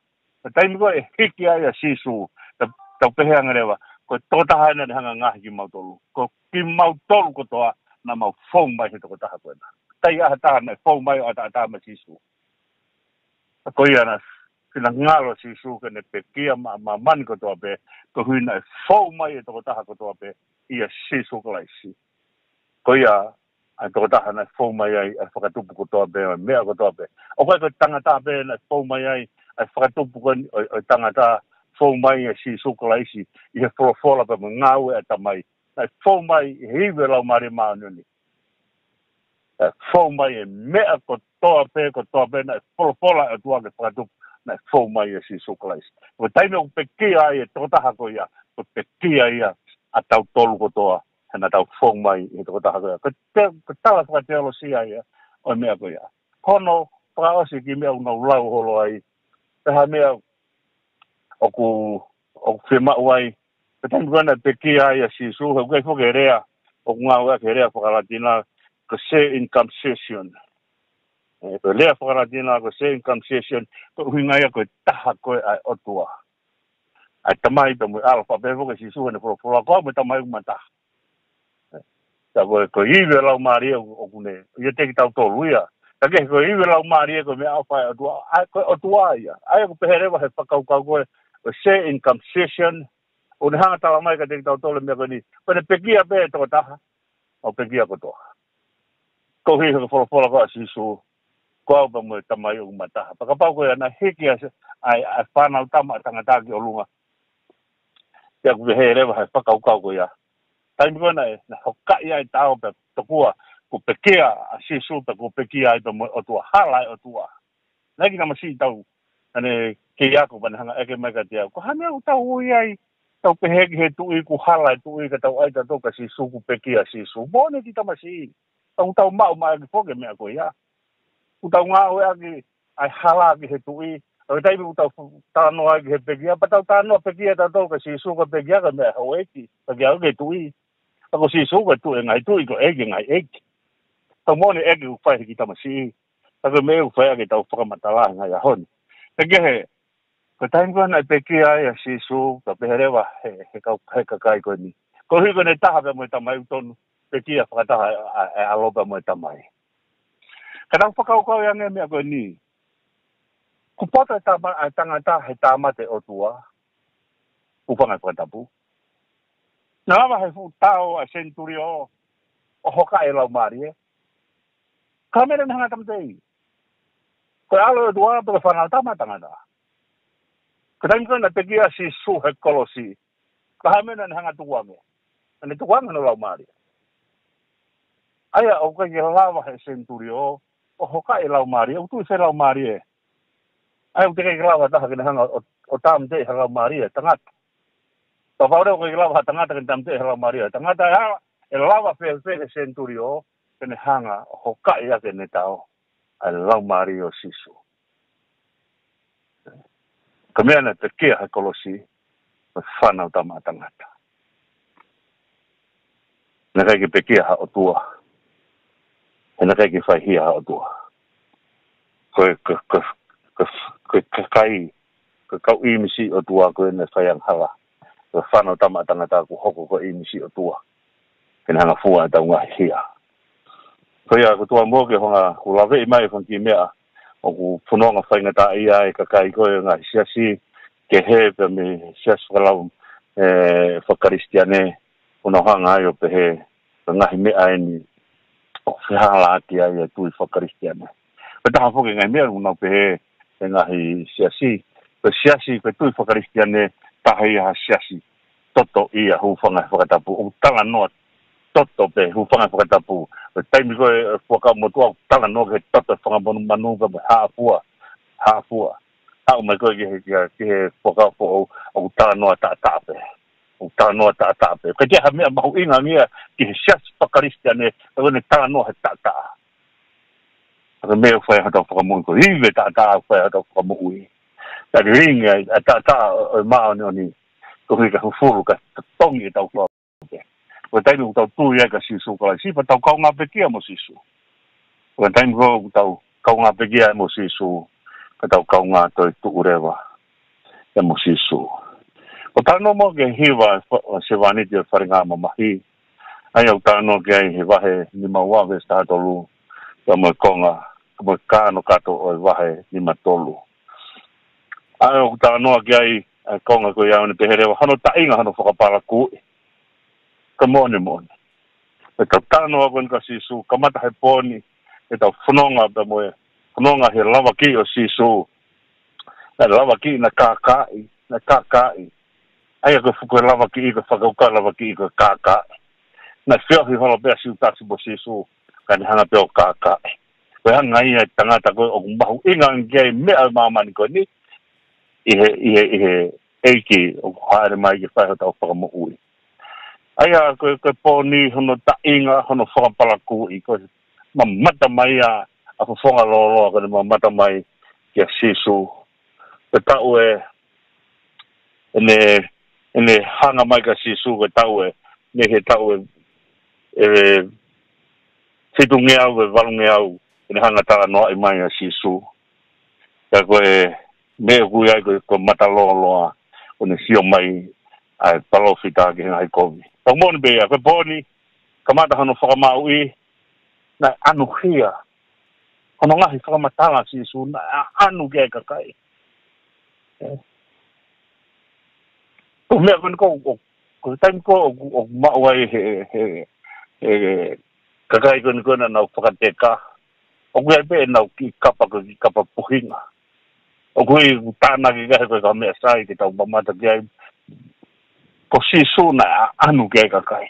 Ko e taimi ko ē ʻe hiki ai ʻa Sīsū, ta-, tau pehē ange leva, ko e tokotaha ena naʻa ne hanga ʻo ngaohi kimautolu. Ko kimautolu kotoa naʻa mau fou mai he tokotaha ko ena. ʻIkai ha taha naʻe fou mai ʻo ʻataʻatā mai Sīsū. Ka ko ia naʻe finangalo Sīsū ke ne pekia ma-, māmani kotoa pē, koeʻuhi naʻe fou mai e tokotaha kotoa pē ʻia Sīsū Kalaisi. Ko ia ʻa e tokotaha naʻe fou mai ai ʻa e fakatupu kotoa pē, ʻa e meʻa kotoa pē. ʻOku ʻikai ko e tangata pē naʻe fou mai ai ʻa e fakatupu ko eni ʻo, ʻo e tangata, fou mai ʻa Sīsū Kalaisi ʻi he folofola pea mo e ngāue ʻa e Tamai. Naʻe fou mai ʻi he ivi ʻo e Laumālie Māʻoniʻoni. Naʻe fou mai e meʻa kotoa pē, kotoa pē naʻe folofola ʻe he ʻOtua ke fakatupu, naʻe fou mai ʻia Sīsū Kalaisi. Ko e taimi ʻoku pekia ai e tokotaha ko ia, ko e pekia ia ʻa tautolu kotoa, he naʻa tau fou mai ʻi he tokotaha ko ia. Ko e te-, ko e tala fakateolosia ia ʻo e meʻa ko ia. Ko hono fakaʻosi e kiʻi meʻa ʻoku nau lau holo ai, pe ha meʻa ʻoku, ʻoku fiemaʻu ai, ko e taimi ko ē naʻe pekia ai ʻa Sīsū, he ʻoku ʻi ai foki e lea ʻoku ngāueʻaki he lea fakalatina, ko e circumcision. ʻE, ko e lea fakalatina ko e circumcision, ko e ʻuhinga ia ko e taha ko ē ʻa e ʻOtua. ʻA e Tamai pea mo e ʻAlo, pehē foki ʻe Sīsū heʻene folofola, ko au mo e Tamai ʻokú ma taha. Ka ko e, ko e ivi ʻo e Laumālie ʻo, ʻoku ne ʻiate kitautolu ia. Ka ko e, ko e ivi ʻo e Laumālie ko e meʻaʻofa ʻa e ʻOtua, ʻa, ko e ʻOtua ia. ʻA ia ʻoku pehē leva he fakakaukau ko ē, ko e circumcision, ʻoku ne hanga ʻo tala mai kiate kitautolu e meʻa ko eni. Ko ʻene pekia pē e tokotaha, ʻo pekia kotoa. Koeʻuhi he folofola ko ē ʻa Sīsū, ko au pea mo e Tamai ʻokú ma taha. Pea kapau ko ia naʻe hiki ʻa e, ʻa e, ʻa e Fānautama ʻa Tangata ki ʻolunga, pea ʻoku pehē leva he fakakaukau ko ia, taimi ko ē naʻe, naʻe hokaʻi ai e tao pea tokua kuo pekia ʻa Sīsū pea kuo pekia ai pea mo e ʻOtua, hala e ʻOtua. Naʻe ʻikai ke tamasiʻi tau, ʻa ʻene kei ako pea ne hanga ʻo ʻeke mai kiate au, ko e hā e meʻa ʻoku tau ui ai, tau pehē ki he tuʻi kuo hala e tuʻi ka tau ʻai tautolu kia Sīsū, kuo pekia ʻa Sīsū. Moʻoni e kiʻi tamasiʻi. ʻOku tau maʻu mai ʻaki foki e meʻa ko ia. ʻOku tau ngāueʻaki ʻa e hala ki he tuʻi. ʻA e taimi ʻoku tau talanoa ai ki he pekia, pea tau talanoa pekia tautolu kia Sīsū, ko e pekia ko e meʻa houʻeiki, pekia ki he tuʻi. Ka ko Sīsū ko e Tuʻi ʻo e ngaahi tuʻi, ko e ʻEiki ʻo e ngaahi ʻeiki. Ka moʻoni e ʻeke ʻoku fai ʻe he kiʻi tamasiʻi. Ka ko e meʻa ʻoku fai ʻaki ʻetau fakamatala he ngaahi ʻaho ni. Pea kehe, ko e taimi ko ē naʻe pekia ai ʻa Sīsū, pea pehē leva he, he kau, he kakai ko eni, koeʻuhi ko ʻene taha pea mo e Tamai, ʻoku tonu pekia fakataha ʻa e, ʻa e ʻAlo pea mo e Tamai. Ka tau fakakaukau ange e meʻa ko eni. Kuo poto e tama-, ʻa e tangata he tāmate ʻOtua, ʻoku hangē ko e fakatapu. Naʻe lava he fuʻu tau ʻa e senituliō ʻo hokaʻi e Laumālie. Ka meʻa naʻe hanga ʻo tāmateʻi. Ko e ʻAlo ʻo e ʻOtua pe ko e Fānautama ʻa Tangata. Ko e taimi ko ē naʻe pekia ai ʻa Sīsū he kolosi, ko e hā e meʻa naʻa ne hanga ʻo tukuange? Naʻa ne tukuange hono Laumālie. ʻA ia ʻoku ʻikai ke lava he senituliō ʻo hokaʻi e Laumālie, ʻoku tuʻu ʻi fē e Laumālie? ʻA ia ʻoku teʻeki ke lava ha taha ke ne hanga ʻo, ʻo tāmateʻi ha laumālie ʻa e tangata. Kapau leva ʻoku ʻikai lava ha tangata ke tāmateʻi he Laumālie ʻo e tangata, ʻe lava, ʻe lava fēfē he senituliō ke ne hanga ʻo hokaʻi ʻaki ʻene tao ʻa e Laumālie ʻo Sīsū? Ko e meʻa naʻe pekia he kolosi, ko e Fanautama ʻa Tangata. Naʻe ʻikai ke pekia ha ʻotua. He naʻe ʻikai ke fai hia ha ʻotua. Ko e, ko e, ko e, ko e, ko e kakai, ko e kau ʻīmisi ʻotua ko ē naʻe fai angahala. Ko e Fanautama ʻa Tangata kuo hoko ko e ʻīmisi ʻotua ke ne hanga ʻo fua ʻetau ngaahi hia. Ko ia, ko e tuʻa mo ke hanga ʻo laveʻi mai e fanga kiʻi meʻa ʻoku fononga faingataʻaʻia ai e kakai ko ē ʻo e ngaahi siasi kehe pea mei he siasi fakalau, ē, fakakalisitiane, ʻo nau hanga ai ʻo pehē ko e ngaahi meʻa eni ʻoku fehālaaki ai e tui fakakalisitiane. Ko e taha foki e ngaahi meʻa ʻoku nau pehē e ngaahi siasi, ko e siasi, ko e tui fakakalisitiane, taha ia ha siasi toto ia, hūfanga he fakatapu, ʻoku talanoa toto pē, hūfanga he fakatapu. Ko e taimi ko ē e Fuakava Motuʻa, ʻoku talanoa ki he toto e fanga monumanu pea mo e haʻa fua, haʻa fua. Aʻu mai ko ē ki he, ki he, ki he Fuakava Foʻou, ʻoku talanoa taʻataʻa pē. ʻOku talanoa taʻataʻa pē. Ko e ʻikai ha meʻa mahuʻinga ange ia ki he siasi fakakalisitiane, ʻoku ne talanoa he taʻataʻa. Ka ko e meʻa ʻoku fai ai hotau fakamoʻui, ko e ivi e taʻataʻa ʻoku fai ai hotau fakamoʻui. Ka lilingi ai e taʻataʻa ʻo e māʻoniʻoni, koeʻuhi ka fufulu, ka totongi ʻetau fua. Ko e taimi ʻoku tau tui ai kia Sīsū Kalaisi, pea tau kaungā pekia mo Sīsū. Ko e taimi ko ē ʻoku tau kaungā pekia mo Sīsū, ka tau kaungā toetuʻu leva ia mo Sīsū. ʻOku talanoa mo ke hiva e fa-, e sevāniti ʻo e faʻahinga mamahi. ʻA ia ʻoku talanoa ki ai he vahe nima ua veesi taha tolu, pea mo e konga, mo e kānokato ʻo e vahe nima tolu. ʻA ia ʻoku talanoa ki ai e konga ko ia ʻo ne pehē leva, hono taʻinga hono fakapalakuʻi. Ka moʻoni moʻoni, ʻetau talanoa ko eni kia Sīsū, kamata he pō ni, ʻetau fononga pea mo e, fononga he lavakiʻi ʻo Sīsū. Naʻe lavakiʻi, naʻe kākaaʻi, naʻe kākaaʻi. ʻA ia ko e fuʻu ko e lavakiʻi, ko e fakakaukau lavakiʻi ko e kākaaʻi. Naʻe feohi holo pē ʻa Siutasi mo Sīsū, ka ne hanga pē ʻo kākaaʻi. Ko e hanga ia e tangata ko ē ʻoku mahuʻinga ange ki ai e meʻa ʻo e māmani ko eni, ʻi he, ʻi he, ʻi he ʻEiki ʻoku hāʻele mai ke fai hotau fakamoʻui. ʻA ia ko e, ko e pō ni, hono taʻinga, hono fakapalakuʻi, ko e mamata mai ʻa, ʻa e fofonga lōloa, ko ʻene mamata mai kia Sīsū. Ko e taʻu ē, ʻene, ʻene hanga mai kia Sīsū, ko e taʻu ē, mei he taʻu ē, ē, fitungeau, ē, valungeau, ʻene hanga ʻo talanoaʻi mai ʻa Sīsū. Ka ko e meʻa ʻoku ʻi ai ko e, ko e mata lōloa, ʻo ne sio mai ʻa e palōfita ki he ngaahi kovi. Ka moʻoni pē ia, ko e pō ni, kamata hono fakamāuʻi, naʻe ʻanuhia hono ngaahi fakamatala ʻa Sīsū, naʻe ʻanu ki ai e kakai. Ē. Ko e meʻa ko eni ko, ko, ko e taimi ko ē ʻoku, ʻoku maʻu ai he, he, he kakai ko eni ko ē naʻa nau fakateka, ʻoku ʻi ai pē ʻenau kiʻi kapa, ko e kiʻi kapa puhinga. ʻOku ʻi ai, ʻoku tānaki ki ai, ko e ka meʻa sai ke tau mamata ki ai. Ko Sīsū naʻe ʻa-, ʻanu ki ai e kakai.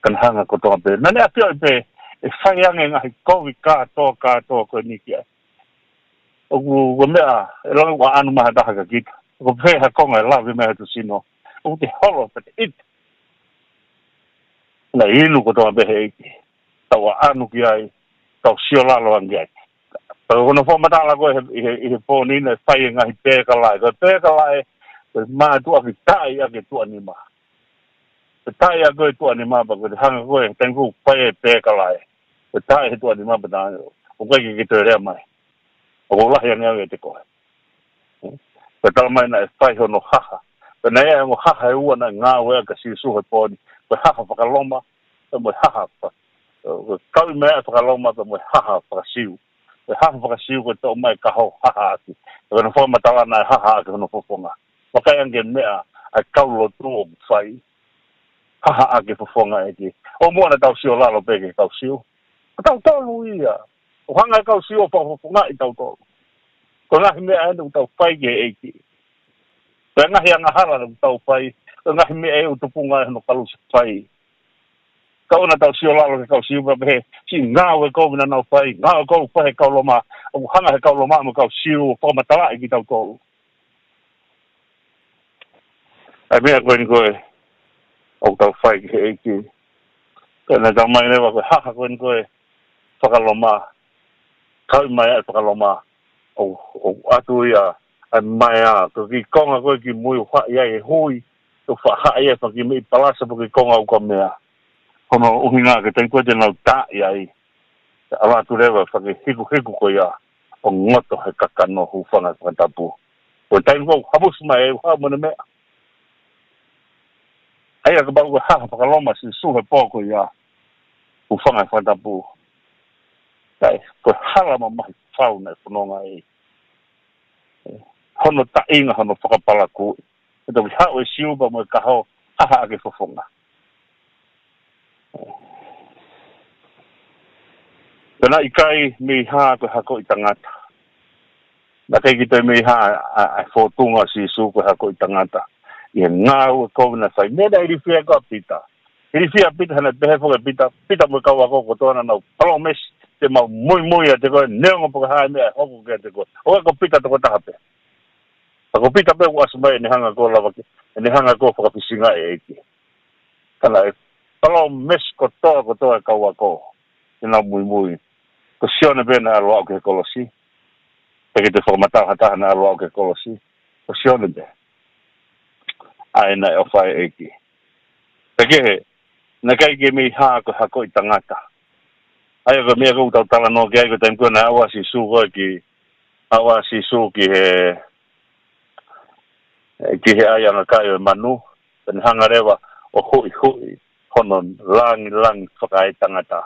Ka ne hanga kotoa pē. Naʻa ne ʻafioʻi pē ʻe fai ange e ngaahi kovi kātoa, kātoa ko eni ki ai. ʻOku, ko e meʻa, ʻe lava ʻo ʻanu mai ha taha kia kita. ʻOku pehē ha konga ʻe lave mai he tusino, ʻoku te holo pē te ʻita. Naʻe inu kotoa pē he ʻEiki. Tau ʻa-, ʻanu ki ai, tau siolalo ange ai. Pea ko hono fakamatala ko ē he, he, he pō ni, naʻe fai e ngaahi pēkalaʻe. Ko e pēkalaʻe, ko e mātuʻaki taʻi ʻaki e tuʻanima. Ko e taʻi ʻaki e tuʻanima, pea ko e hanga ko ē, taimi ko ē ʻoku fai e pēkalaʻe, ko e taʻi he tuʻanima pea tā, ʻoku ʻikai ke ke toe lea mai. ʻOku ou lahi ange au ʻiate koe. Pea tala mai naʻe fai hono haha. Pea naʻe ʻi ai e ongo haha ʻe ua naʻe ngāueʻaki ʻa Sīsū he pō ni. Ko e haha faka-Loma, pea mo e haha fa-, ko e kau meʻa faka-Loma, pea mo e haha faka-Siu. Ko e haha faka-Siu ko e toʻo mai e kaho haha ʻaki. Pea ko hono fakamatala naʻe haha ʻaki hono fofonga. Vakai ange ki he meʻa ʻa e kau lotu ʻoku fai. Haha ʻaki e fofonga e ʻEiki. ʻOua muʻa naʻa tau siolalo pē ki he kau Siu. Ko tautolu ia. ʻOku hanga ʻe he kau Siu ʻo fakafofongaʻi tautolu. Ko e ngaahi meʻa eni ʻoku tau fai ki he ʻEiki. Ko e ngaahi angahala ʻoku tau fai. Ko e ngaahi meʻa ʻoku tupunga ai hono kalusefai. Ka ʻoua naʻa tau siolalo ki he kau Siu pea pehē, siʻi ngāue kovi naʻa nau fai, ngāue kovi fai ʻe he kau Loma, ʻoku hanga ʻe he kau Loma mo e kau Siu ʻo fakamatalaʻi kitautolu. ʻA e meʻa ko eni ko ē ʻoku tau fai ki he ʻEiki. Pea naʻe talamai leva ko e haha ko eni ko ē fakaloma, kau mai ʻa e fakaloma, ʻo, ʻo ʻatu ia ʻa e maea, ko e kiʻi konga ko ē ki mui ʻoku haʻi ai e hui, ʻoku faʻa haʻi ai e fanga kiʻi meʻi palasa pe ko e kiʻi konga ukamea. Ko hono ʻuhinga ko e taimi ko ē te nau taaʻi ai, ʻe ʻalu atu leva e fanga kiʻi hikuhiku ko ia ʻo ngoto he kakano, hūfanga he fakatapu. Ko e taimi ko ē ʻoku hamusi mai ai ʻoku haʻu mo ʻene meʻa. ʻA ia kapau ko e haha fakaloma ʻa Sīsū he pō ko ia, hūfanga he fakatapu, ʻikai, ko e hala mamahi fau naʻe fononga ai. Hono taʻinga, hono fakapalakuʻi. ʻE toki haʻu e siupa mo e kaho, haha ʻaki e fofonga. Pea naʻe ʻikai mei hā ko e hakoʻi tangata. Naʻe ʻikai ke toe mei hā ʻa, ʻa e fōtunga ʻo Sīsū ko e hakoʻi tangata ʻi he ngāue kovi naʻe fai. Meʻa naʻe ilifia ko ē ʻa Pita. Ilifia ʻa Pita, he naʻe pehē foki ʻe Pita, Pita mo e kau ako kotoa naʻa nau palōmesi, te mau muimui ʻiate koe neongo pe ko e hā e meʻa ʻe hoko kiate koe. ʻOua, ko Pita tokotaha pē. Ka ko Pita pē ʻoku ʻasi mai ʻene hanga ko ē ʻo lava ke, ʻene hanga ko ē ʻo fakafisingaʻi e ʻEiki. Ka naʻe palōmesi kotoa, kotoa e kau ako te nau muimui. Ko Sione pē naʻe ʻalu ʻo aʻu ki he kolosi. Pea ke te fakamatala ha taha naʻe ʻalu ʻo aʻu ki he kolosi, ko Sione pē. ʻA ē naʻe ʻofa ai e ʻEiki. Pea kehe, naʻe ʻikai ke mei hā ko e hakoʻi tangata. ʻA ia ko e meʻa ko ē ʻoku tau talanoa ki ai, ko e taimi ko ē naʻe ʻalu ʻa Sīsū ko ē ki, ʻalu ʻa Sīsū ki he, ki he ʻaiʻanga kai ʻo e manu, pea ne hanga leva ʻo huʻihuʻi hono langilangi fakaetangata.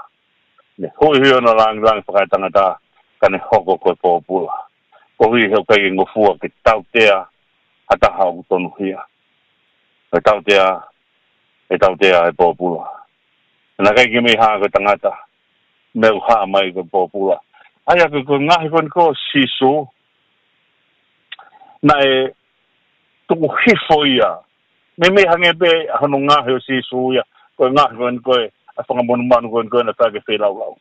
Ne huʻihuʻi hono langilangi fakaetangata, ka ne hoko ko e pōpula. Koeʻuhi he ʻoku ʻikai ke ngofua ke tautea ha taha ʻoku tonuhia. Ko e tautea, ʻe tautea ʻe he pōpula. Naʻe ʻikai ke mei hā ko e tangata, mei hā mai ko e pōpula. ʻA ia ko e, ko e ngaahi ko eni ko ē ʻo Sīsū, naʻe tuku hifo ia. Meimei hangē pē hono ngaohi ʻo Sīsū ia ko e ngaahi ko eni ko ē ʻa e fanga monumanu ko eni ko ē naʻe fai ke feilaulau.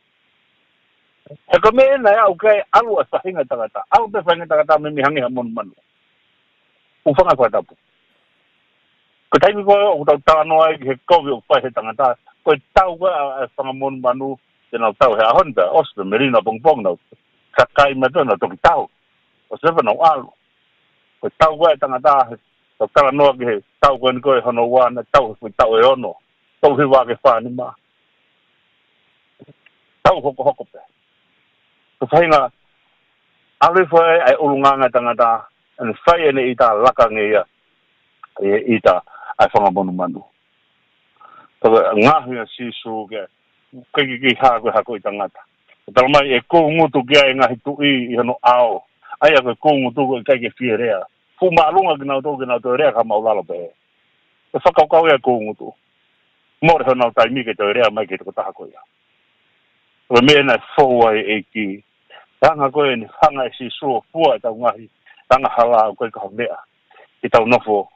He ko e meʻa naʻe ʻalu ki ai, ʻalu e faʻahinga tangata, ʻalu pē faʻahinga tangata, meimei hangē ha monumanu. Hūfanga he fakatapu. Ko e taimi ko ē ʻoku tau talanoa ai ki he kovi ʻoku fai ʻe he tangata, ko e tau ko ē ʻa, ʻa e fanga monumanu, te nau tau he ʻaho ni pea ʻosi pē, melino ʻapongipongi nau kakai mai pē, nau toki tau. ʻOsi pē nau ʻalu. Ko e tau ko ē ʻa e tangata, he tau talanoa ki he tau ko eni ko ē hono ua, naʻe tau he foʻi taʻu ʻe ono, tolu hiva ki he fā nima. Tau hokohoko pē. Ko e faʻahinga ʻalu hifo ai ʻa e ʻulungaanga ʻa e tangata, ʻene fai ʻene ʻita, laka ange ia ʻi he ʻita ʻa e fanga monumanu. Pea ko e ngaohi ʻa Sīsū ke, ke, ke, ke hā ko e hakoʻi tangata. Talamai ʻe kūngutu ki ai e ngaahi tuʻi ʻi hono ʻao. ʻA ia ko e kūngutu ko ē ʻikai ke fie lea. Fuʻu māʻolunga kinautolu ke nau toe lea ki he māʻulalo pē. ʻE fakakaukau ia e kūngutu. Mole honau taimi ke toe lea mai ki he tokotaha ko ia. Ko e meʻa naʻe fou ai e ʻEiki. Hanga ko ē ʻene hanga ʻe Sīsū ʻo fua ʻetau ngaahi angahala, ʻoku ʻikai ko ha meʻa ke tau nofo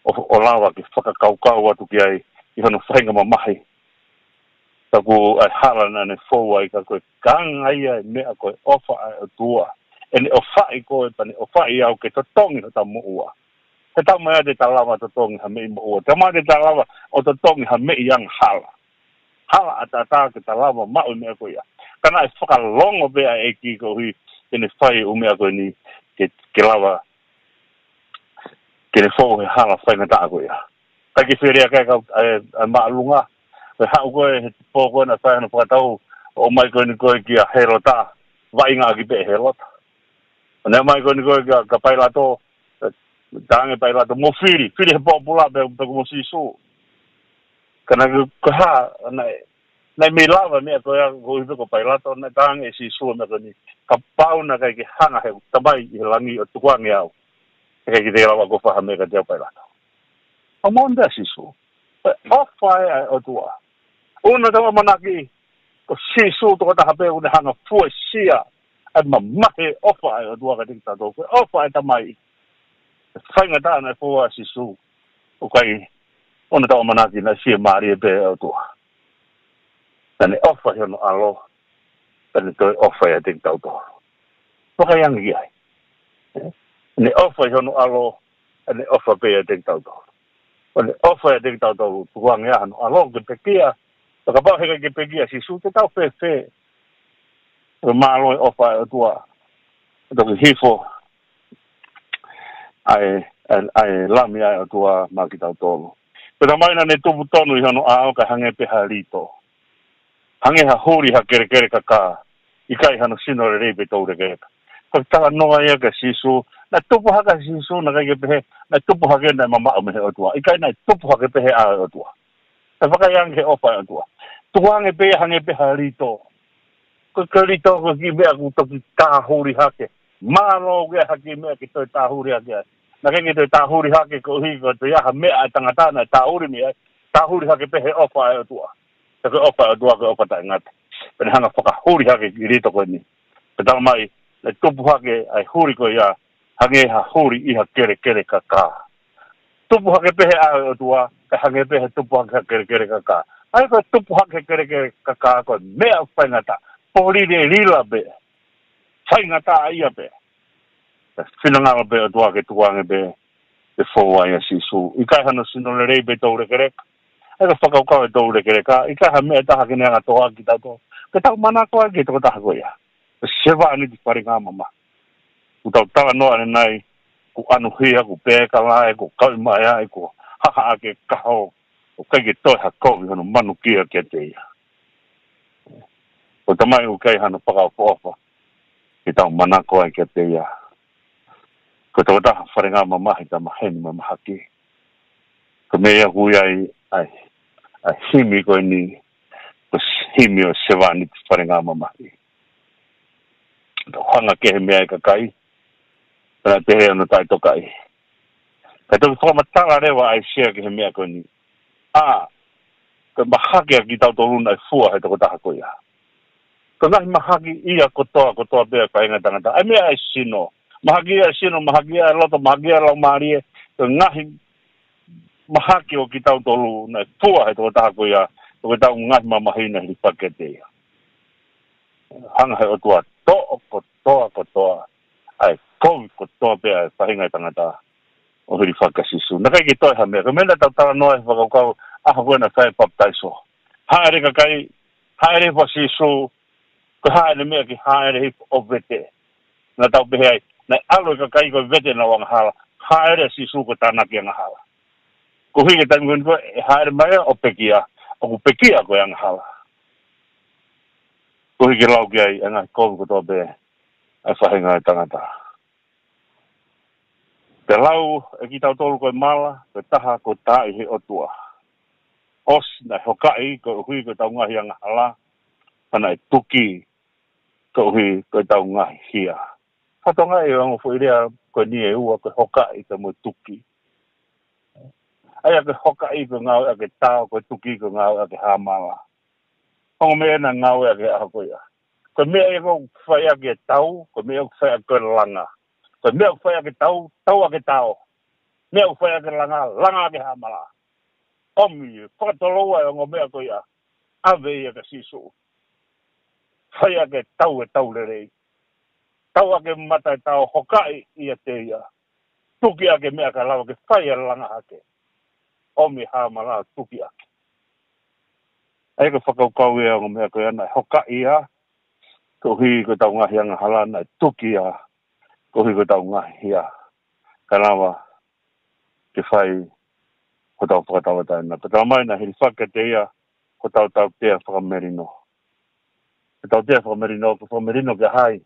ʻo, ʻo lava ke fakakaukau atu ki ai ʻi hono faʻahinga mamahi. Ka ko e hala naʻa ne fou ai, ka ko e anga ia e meʻa ko e ʻofa ʻa e ʻOtua. ʻEne ʻofaʻi koe pea ne ʻofaʻi au ke totongi hota moʻua. He taumaiā te ta lava totongi ha meʻi moʻua. Taumaiā te ta lava ʻo totongi ha meʻi angahala. Hala ʻataʻatā ke ta lava maʻu e meʻa ko ia. Ka naʻe fakalongo pē ʻa e ʻEiki koeʻuhi ke ne fai e ʻū meʻa ko eni ke, ke lava ke ne fou he hala faingataʻa ko ia. ʻIkai ke fie lea ki ai e kau, e, e māʻolunga. Ko e haʻu ko ē he pō ko ē naʻe fai hono fakatau, ʻomai ko eni ko ē kia Hēlota, vaʻinga ʻaki pē ʻe Hēlota. ʻO ne ʻomai ko eni ko ē kia, kia Pailato, ē, talaange ʻe Pailato, mou fili, fili he pōpula pe, pe ko mo Sīsū. Ka naʻe, ko e hā, naʻe, naʻe mei lava e meʻa ko ia, koeʻuhi pē ko Pailato, naʻe talaange ʻe Sīsū e meʻa ko eni, kapau naʻe ʻikai ke hanga ʻe heʻeku Tamai ʻi he langi ʻo tukuange au, ʻe ʻikai ke te lava ʻo ʻofa ha meʻa kiate au, Pailato. ʻO moʻoni pē ʻa Sīsū. Ko e ʻofa ē ʻa e ʻOtua. ʻOku tau ʻamanaki ko Sīsū tokotaha pē ʻoku ne hanga ʻo fuesia ʻa e mamahi e ʻofa ʻa e ʻOtua kiate kitautolu. Ko e ʻofa ʻa e Tamai, ko e faingataʻa naʻe fou ai ʻa Sīsū. ʻOku ʻikai, ʻoku tau ʻamanaki naʻe fiemālie pē ʻa e ʻOtua. Naʻa ne ʻofa ʻi hono ʻAlo, pea ne toe ʻofa ʻiate kitautolu. Vakai ange ki ai. Naʻa ne ʻofa ʻi hono ʻAlo, pea ne ʻofa pē ʻiate kitautolu. ʻOku ne ʻofa ʻiate kitautolu, tukuange ʻa hono ʻAlo ke pekia. Pea kapau heʻikai ke pekia ʻa Sīsū, te tau fēfē? ʻOku mālō e ʻofa ʻa e ʻOtua. ʻE toki hifo ʻa e, ʻa e, ʻa e Lami ʻa e ʻOtua maʻa kitautolu. Pea talamai naʻa ne tupu tonu ʻi hono ʻao kae hangē pē ha lito. Hangē ha huli ha kelekele kakā. ʻIkai hano sino lelei pe toulekeleka. Ko e talanoa ia kia Sīsū. Naʻe tupu hake ʻa Sīsū, naʻe ʻikai ke pehē naʻe tupu hake naʻe mamaʻo mei he ʻOtua. ʻIkai, naʻe tupu hake pē he ʻao ʻo e ʻOtua. Naʻe vakai ange ki he ʻofa ʻa e ʻOtua. Tukuange pē ia hangē pē ha lito. Ko e lito ko e kiʻi meʻa ʻoku toki tā huli hake. Mālō ke ʻi ai ha kiʻi meʻa ke toe tā huli hake ai. Naʻe ʻikai ke toe tā huli hake koeʻuhi ko e toe ʻi ai ha meʻa ʻa e tangata naʻe tā huli mei ai. Tā huli hake pē he ʻofa ʻa e ʻOtua. He ko e ʻofa ʻa e ʻOtua ko e ʻofa taʻengata. Pea ne hanga ʻo fakahuli hake e kiʻi lito ko eni. Pea talamai, naʻe tupu hake ʻa e huli ko ia, hangē ha huli ʻi ha kelekele kakā. Tupu hake pē he ʻao ʻo e ʻOtua, ʻe hangē pē ha tupu hake ha kelekele kakā. ʻA ia ko e tupu hake he kelekele kakā ko e meʻa faingataʻa, polilelila pē, faingataʻaʻia pē. Pea finangalo pē ʻOtua ke tukuange pē, ke fou ai ʻa Sīsū. ʻIkai hano sino lelei pe toulekeleka. ʻA ia ko e fakakaukau e toulekeleka, ʻikai ha meʻa ʻe taha ke ne hanga ʻo tohoakiʻi kitautolu. Ke tau manako ai ki he tokotaha ko ia. Ko e sevāniti falengamamahi. ʻOku tau talanoa ʻanenai, kuo ʻanuhia, kuo pēkalae, kuo kau mai ai, kuo hahaʻaki e kaho, ʻoku ʻikai ke toe ha kovi hono manukia kiate ia. Ko e Tamai ʻoku ʻikai hano fakaʻofoʻofa ke tau manako ai kiate ia. Ko e tokotaha falengamamahi, taʻemaheni mo e mahaki. Ko e meʻa ia ʻoku ʻi ai ʻa e, ʻa e himi ko eni, ko e himi ʻo e sevāniti falengamamahi. Tau hanga ki he meʻa ʻa e kakai, pea pehē hono taʻetokaʻi. Kae toki fakamatala leva ʻa ʻAisea ki he meʻa ko eni. ʻA, ko e mahaki ʻa kitautolu naʻe fua he tokotaha ko ia. Ko e ngaahi mahaki ia kotoa, kotoa pē ʻa e faʻahinga ʻo e tangata. ʻA e meʻa ʻa e sino. Mahaki ia ʻa e sino, mahaki ia ʻa e loto, mahaki ia ʻa e laumālie. Ko e ngaahi mahaki ʻo kitautolu naʻe fua he tokotaha ko ia. Ko ʻetau ngaahi mamahi naʻe hilifaki kiate ia. Hanga he ʻOtua ʻo toʻo kotoa, kotoa ʻa e kovi kotoa pē ʻa e faʻahinga ʻo e tangata ʻo hilifaki kia Sīsū. Naʻe ʻikai ke toe ha meʻa. Ko e meʻa naʻa tau talanoa he fakakaukau ʻaho ko ē naʻe fai ai e papitaiso. Hāʻele e kakai, hāʻele hifo ʻa Sīsū, ko e hā ʻene meʻa ke hāʻele hifo ʻo vete? Naʻa tau pehē ai, naʻe ʻalu e kakai ko e vete ʻenau angahala, hāʻele ʻa Sīsū ko e tānaki angahala. Koeʻuhi ko e taimi ko eni ko ē ʻe hāʻele mai ia ʻo pekia, ʻoku pekia ko e angahala. Koeʻuhi ke lau ki ai ʻa e ngaahi kovi kotoa pē ʻa e faʻahinga ʻo e tangata. Pea lau ʻe kitautolu ko e mala, ko e taha kuo taaʻi he ʻOtua. ʻOsi naʻe hokaʻi koeʻuhi ko ʻetau ngaahi angahala, pea naʻe tuki koeʻuhi ko ʻetau ngaahi hia. Fakatokangaʻi ʻa e ongo foʻi lea ko eni ʻe ua, ko e hokaʻi pea mo e tuki. ʻA ia ko e hokaʻi ko e ngāueʻaki e tao, ko e tuki ko e ngāueʻaki e hāmala. Ongo meʻa ena naʻe ngāueʻaki he ʻaho ko ia. Ko e meʻa ia ʻoku fai ʻaki e tau, ko e meʻa ʻoku fai ʻaki e langa. Ko e meʻa ʻoku fai ʻaki e tau, tau ʻaki e tao. Meʻa ʻoku fai ʻaki e langa, langa ʻaki e hāmala. ʻOmi, fakatoloua e ongo meʻa ko ia. ʻAve ia kia Sīsū. Fai ʻaki e tau e tau lelei. Tau ʻaki e mata e tao, hokaʻi ʻiate ia. Tuki ʻaki e meʻa kae lava ke fai e langa hake. ʻOmi e hāmala, tuki ʻaki. ʻA ia ko e fakakaukau ia ʻa e ongo meʻa ko ia naʻe hokaʻi ia koeʻuhi ko ʻetau ngaahi angahala, naʻe tuki ia koeʻuhi ko ʻetau ngaahi hia. Kae lava ke fai hotau fakatauʻatāina. Pea talamai naʻe hilifaki kiate ia hotau tautea fakamelino. Ko e tautea fakamelino, ko e fakamelino kia hai?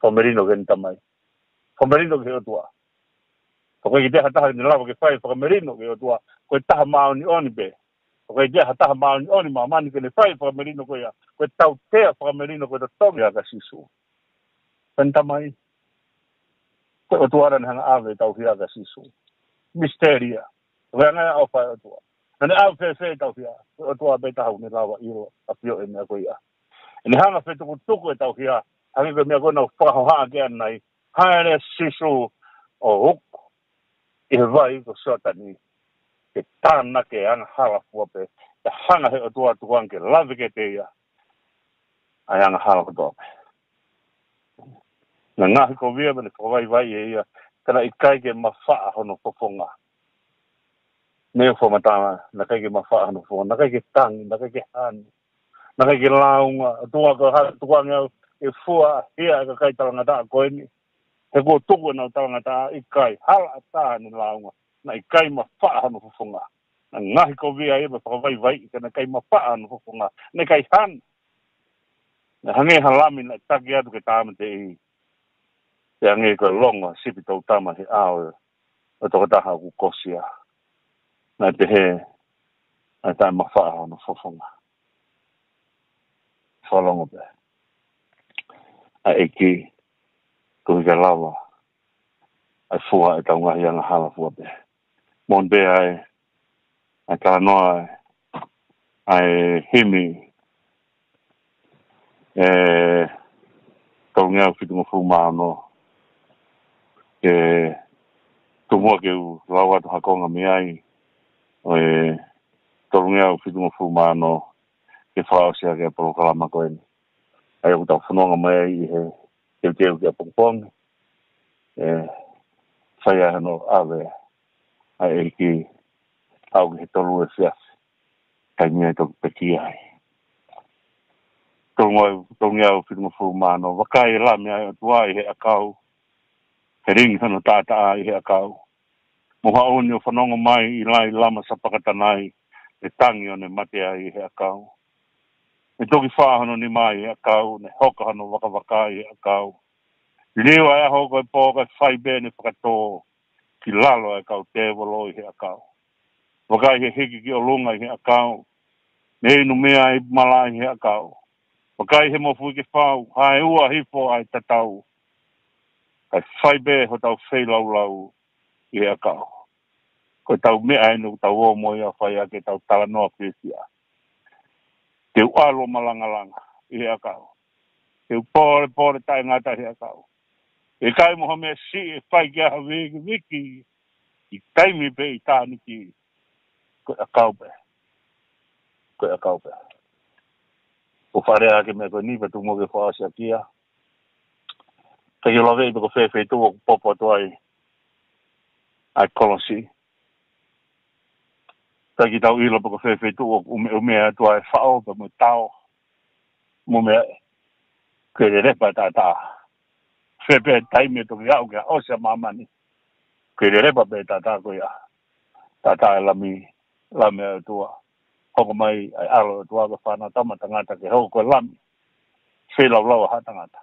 Fakamelino ki heʻene Tamai. Fakamelino ki he ʻOtua. Pea ʻoku ʻikai ke toe ʻi ai ha taha ke ne lava ke fai e fakamelino ki he ʻOtua, ko e Taha Māʻoniʻoni pē. Pea ʻoku ʻikai ke toe ʻi ai ha Taha Māʻoniʻoni ʻi māmani ke ne fai e fakamelino ko ia. Ko e tautea fakamelino ko e totongi ʻa Sīsū. Ko ʻene Tamai. Ko e ʻOtua naʻa ne hanga ʻo ʻave ʻetau hia kia Sīsū. Misiteli ia. Ko e anga ia ʻo e ʻofa ʻa e ʻOtua. Naʻa ne ʻave fēfē ʻetau hia? Ko e ʻOtua pē taha ʻoku ne lava ʻo ʻilo ʻo ʻafioʻi e meʻa ko ia. ʻE ne hanga ʻo fetukutuku ʻetau hia, hangē ko e meʻa ko ē naʻa ku fakahohaʻa ki ai ʻanenai. Hāʻele ʻa Sīsū ʻo uku ʻi he vai ko Sioatani, ke tānaki e angahala fua pē, ke hanga he ʻOtua ʻo tukuange ke lave kiate ia ʻa e angahala kotoa pē. Naʻe ngaohi kovi ia pea ne fakavaivaiʻi ʻe ia, ka naʻe ʻikai ke mafaʻa hono fofonga. Naʻe fua matala, naʻe ʻikai ke mafaʻa hono fofonga, naʻe ʻikai ke tangi, naʻe ʻikai ke hanu, naʻe ʻikai ke lāunga. ʻOtua, ko e hā e tukuange au ʻe fua hia e kakai talangataʻa ko eni? He kuo tuku ʻenau talangataʻa, ʻikai, hala ʻatā ʻene lāunga. Naʻe ʻikai mafaʻa hono fofonga. Naʻe ngaohikovia ia mo fakavaivaiʻi, ka naʻe ʻikai mafaʻa hono fofonga. Naʻe ʻikai hanu. Naʻe hangē ha lami naʻe taki atu ke tāmateʻi. Pea hangē ko e longo ʻa e sipi toutama he ʻao ʻo e tokotaha ʻoku kosia. Naʻe pehē, naʻe taʻemafaʻa hono fofonga. Fakalongo pē. ʻA e ʻEiki, koeʻuhi ke lava ʻa e fua ʻetau ngaahi angahala fua pē. Moʻoni pē ʻa e, ʻa e talanoa ʻa e himi ʻe tolungeau fitungofulu mā ono. Ke tuku muʻa ke u lau atu ha konga mei ai ʻo e tolungeau fitungofulu mā ono, ke fakaʻosi ʻaki e polokalama ko eni. ʻA ia ʻoku tau fononga mai ai ʻi he teuteu ki ʻapongipongi. ʻE fai ai hano ʻave ʻa e ʻEiki, aʻu ki he tolu efiafi, taimi ʻe toki pekia ai. Tolungeau, tolungeau fitungofulu mā ono. Vakai, e Lami ʻa e ʻOtua ʻi he ʻakau, he lingi hono taʻataʻa ʻi he ʻakau. Mou haʻu ni ʻo fanongo mai, ʻIlai Lama Sapakatanai, ʻe tangi ʻo ne mate ai ʻi he ʻakau. ʻE toki fā hono nima ʻi he ʻakau, ne hoka hono vakavaka ʻi he ʻakau. Liliu ʻa e ʻaho ko e pō, kae fai pē ʻene fakatō ki lalo ʻa e kau tēvolo ʻi he ʻakau. Vakai, ʻe hiki ki ʻolunga ʻi he ʻakau, ne inu meʻa ʻi malaʻe ʻi he ʻakau. Vakai, ʻe mofuike fau, hae ua hifo ʻa e tatau, kae fai pē hotau feilaulau ʻi he ʻakau. Ko ʻetau meʻa eni ʻoku tau ō mo ia ʻo fai ʻaki ʻetau talanoa fiefia. Te u ʻalu ʻo malangalanga ʻi he ʻakau. Te u pōlepole taʻengata ʻi he ʻakau. ʻE ʻikai mo ha meʻa siʻi ʻe fai ki ai ha vikiviki, ʻi taimi pē ʻitāniti. Ko e ʻakau pē. Ko e ʻakau pē. ʻOku fakalea ʻaki e meʻa ko eni pea tuku muʻa ke fakaʻosi ʻaki ia. ʻIkai ke u laveʻi pe ko fē feituʻu ʻoku popo atu ai ʻa e kolosi. ʻIkai ke tau ʻilo pe ko fē feituʻu ʻoku ʻumeʻume atu ai e faʻo pea mo e tao. Mo e meʻa, ke lelepa e taʻataʻa. Fē pē taimi ʻe toki aʻu ke ʻosi ʻa māmani, ke lelepa pē e taʻataʻa ko ia. Taʻataʻa e Lami, Lami ʻa e ʻOtua. Hoko mai ʻa e ʻAlo ʻo e ʻOtua ko e Fānautama ʻa Tangata ke hoko ko e Lami. Feilaulau ʻa haʻa tangata.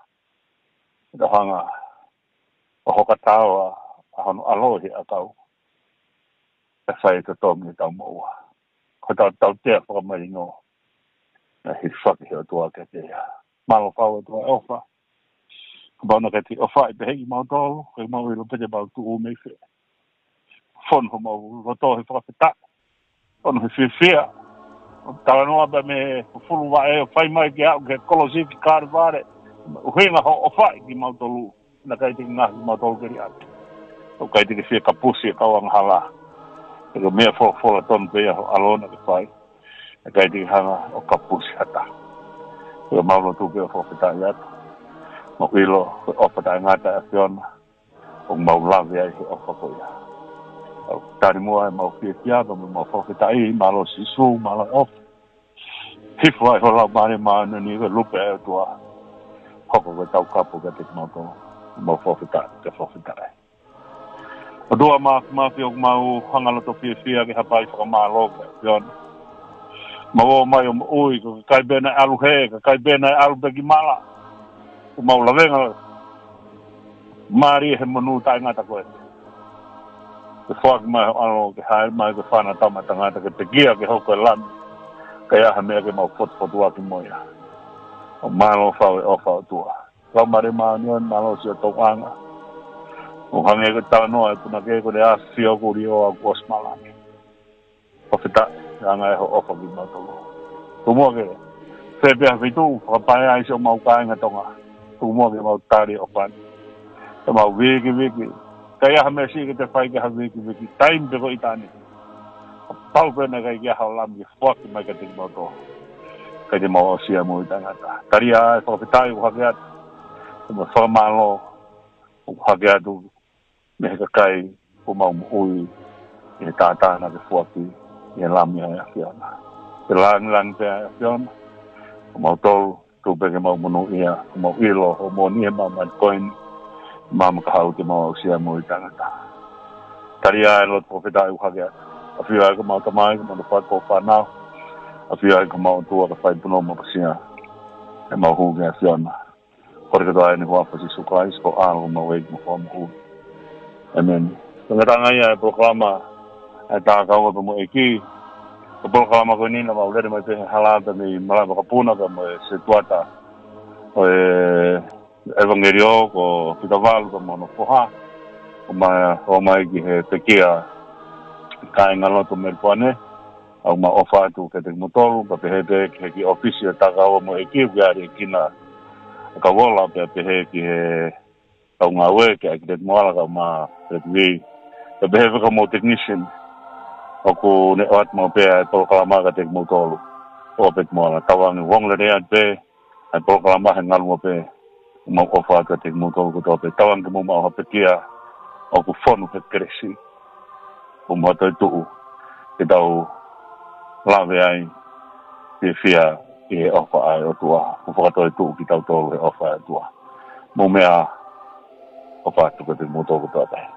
ʻE tau hanga ʻo hoka taoa ʻa hono ʻAlo ʻi he ʻakau, ʻe fai e totongi ʻetau moʻua. Ko ʻetau tautea fakamahino, naʻe hilifaki ʻe he ʻOtua kiate ia. Mālō fau ʻOtua e ʻofa. Kapau naʻe ʻikai te ke ʻofaʻi pehē kimautolu, ʻikai ke mau ʻilo pe te mau tuʻu mei fē. Fonu homau loto he fakafetaʻi, fonu he fiefia. ʻO talanoa pē mei he fufulu vaʻe ʻo fai mai ke aʻu ki he kolosi ki Kalevale. ʻUhinga hoʻo ʻofaʻi kimautolu. Naʻe ʻikai te ke ngaohi kimautolu ke liʻaki. ʻOku ʻikai te ke fie kapusi e kau angahala. He ko e meʻa folofola tonu pē ia ho ʻAlo naʻa ke fai. Naʻe ʻikai te ke hanga ʻo kapusi ha taha. Ko ʻemau lotu pē ʻo fakafetaʻi atu. Mau ʻilo ko e ʻofa taʻengata ʻa e ʻAfiona. ʻOku mau lave ai he ʻofa ko ia. ʻOku tali muʻa ʻemau fiefia, pea mo ʻemau fakafetaʻi, mālō Sīsū, mālō e ʻofa. Hifo ai ho Laumālie Māʻoniʻoni ko e lupe ʻa e ʻOtua. Hoko ko e taukapo kiate kimautolu. Mau fakafetaʻi, ke fakafetaʻi. ʻOtua Māfimafi, ʻoku mau hanga loto fiefia ke hapai fakamālō ki he ʻAfiona. Mau ō mai ʻo moʻui, ko e kakai pē naʻe ʻalu hē, kakai pē naʻe ʻalu pē ki mala. ʻOku mau lavenga mālie he monū taʻengata ko ē. Ke foaki mai ho ʻAlo, ke hāʻele mai ko e Fānautama ʻa Tangata, ke pekia ke hoko ko e Lami. Kae ʻai ha meʻa ke mau fotufotuaki mo ia. ʻOku mālō fau e ʻofa ʻOtua. Laumālie Māʻoniʻoni, mālō siʻo tauʻanga. ʻOku hangē ko e talanoa ʻa e punake, ko ʻene ʻAfio ko e ʻuli ʻo ʻoku ʻosi malanga. Fakafetaʻi, ʻa e anga ʻo hoʻo ʻofa kimautolu. Tuku muʻa ke fē pē ha feituʻu fakapaea ai siʻomau kāinga Tonga. Tuku muʻa ke mau tali e ʻofa ni. Ke mau vikiviki. ʻIkai ha meʻa siʻi ke te fai ki ha vikiviki. Taimi pē ko ʻitāniti. Kapau pē naʻe ʻikai ke ʻi ai haʻo Lami ke foaki mai kiate kimautolu, ʻikai te mau aʻusia moʻui taʻengata. Tali ā e fakafetaʻi ʻoku hake atu, mo e fakamālō ʻoku hake atu mei he kakai ʻoku mau moʻui ʻi he tātā naʻa ke foaki ʻi he Lami ʻa e ʻAfiona. Ke langilangi pē ʻa e ʻAfiona, ko mautolu, tuku pē ke mau monūʻia, ke mau ʻilo hoʻo moʻoni ʻi he māmani ko eni, maama ka hau te mau aʻusia moʻui taʻengata. Tali ʻa e lotu fakafetaʻi ʻoku hake atu. ʻAfio ai ko homau Tamai, ko homau Fakafofonga, ʻafio ai ko homau ʻOtua ka fai punou mo pasia. ʻE mau hū ki he ʻAfiona. Kole kotoa ʻeni ʻi he huafa ʻo Sīsū Kalaisi, ko e ʻAlo, homau ʻEiki mo Fakamoʻui. ʻĒmeni. Ko e ngataʻanga ia ʻa e polokalama ʻa e Takaua pea mo e ʻEiki. Ko e polokalama ko eni naʻa mau lele mai pē he hala pea mei malaʻe vakapuna pea mo e setuata ʻo e ʻevangeliō ko Pita Valu pea mo hono foha. ʻO mai, ʻo mai ki he pekia kāingalotu Melipoane. ʻOku mau ʻofa atu kiate kimoutolu, pea pehē pē ki he kiʻi ʻōfisi ʻo e Takaua mo e ʻEiki, ʻoku ʻi ai ʻa e kiʻi kina ʻa e kau ola, pea pehē ki he kau ngāue, ki he ʻEiki Leti Moala, kau mai Leti Vī. Pea pehē pē ki hoʻomou technician, ʻoku ne ʻoatu maʻu pē ʻa e polokalama kiate kimoutolu. ʻO Leti Moala, tauange ʻo ongoongolelei atu pē ʻa e polokalama he ngaluope. ʻOku mau ʻofa atu kiate kimoutolu kotoa pē. Tauange ke mou maʻu ha pekia ʻoku fonu he kelesi. Mou fakatoetuʻu ke tau lave ai, fiefia ʻi he ʻofa ʻa e ʻOtua. Mou fakatoetuʻu kitautolu he ʻofa ʻa e ʻOtua. Mou meʻa, ʻofa atu kiate kimoutolu kotoa pē.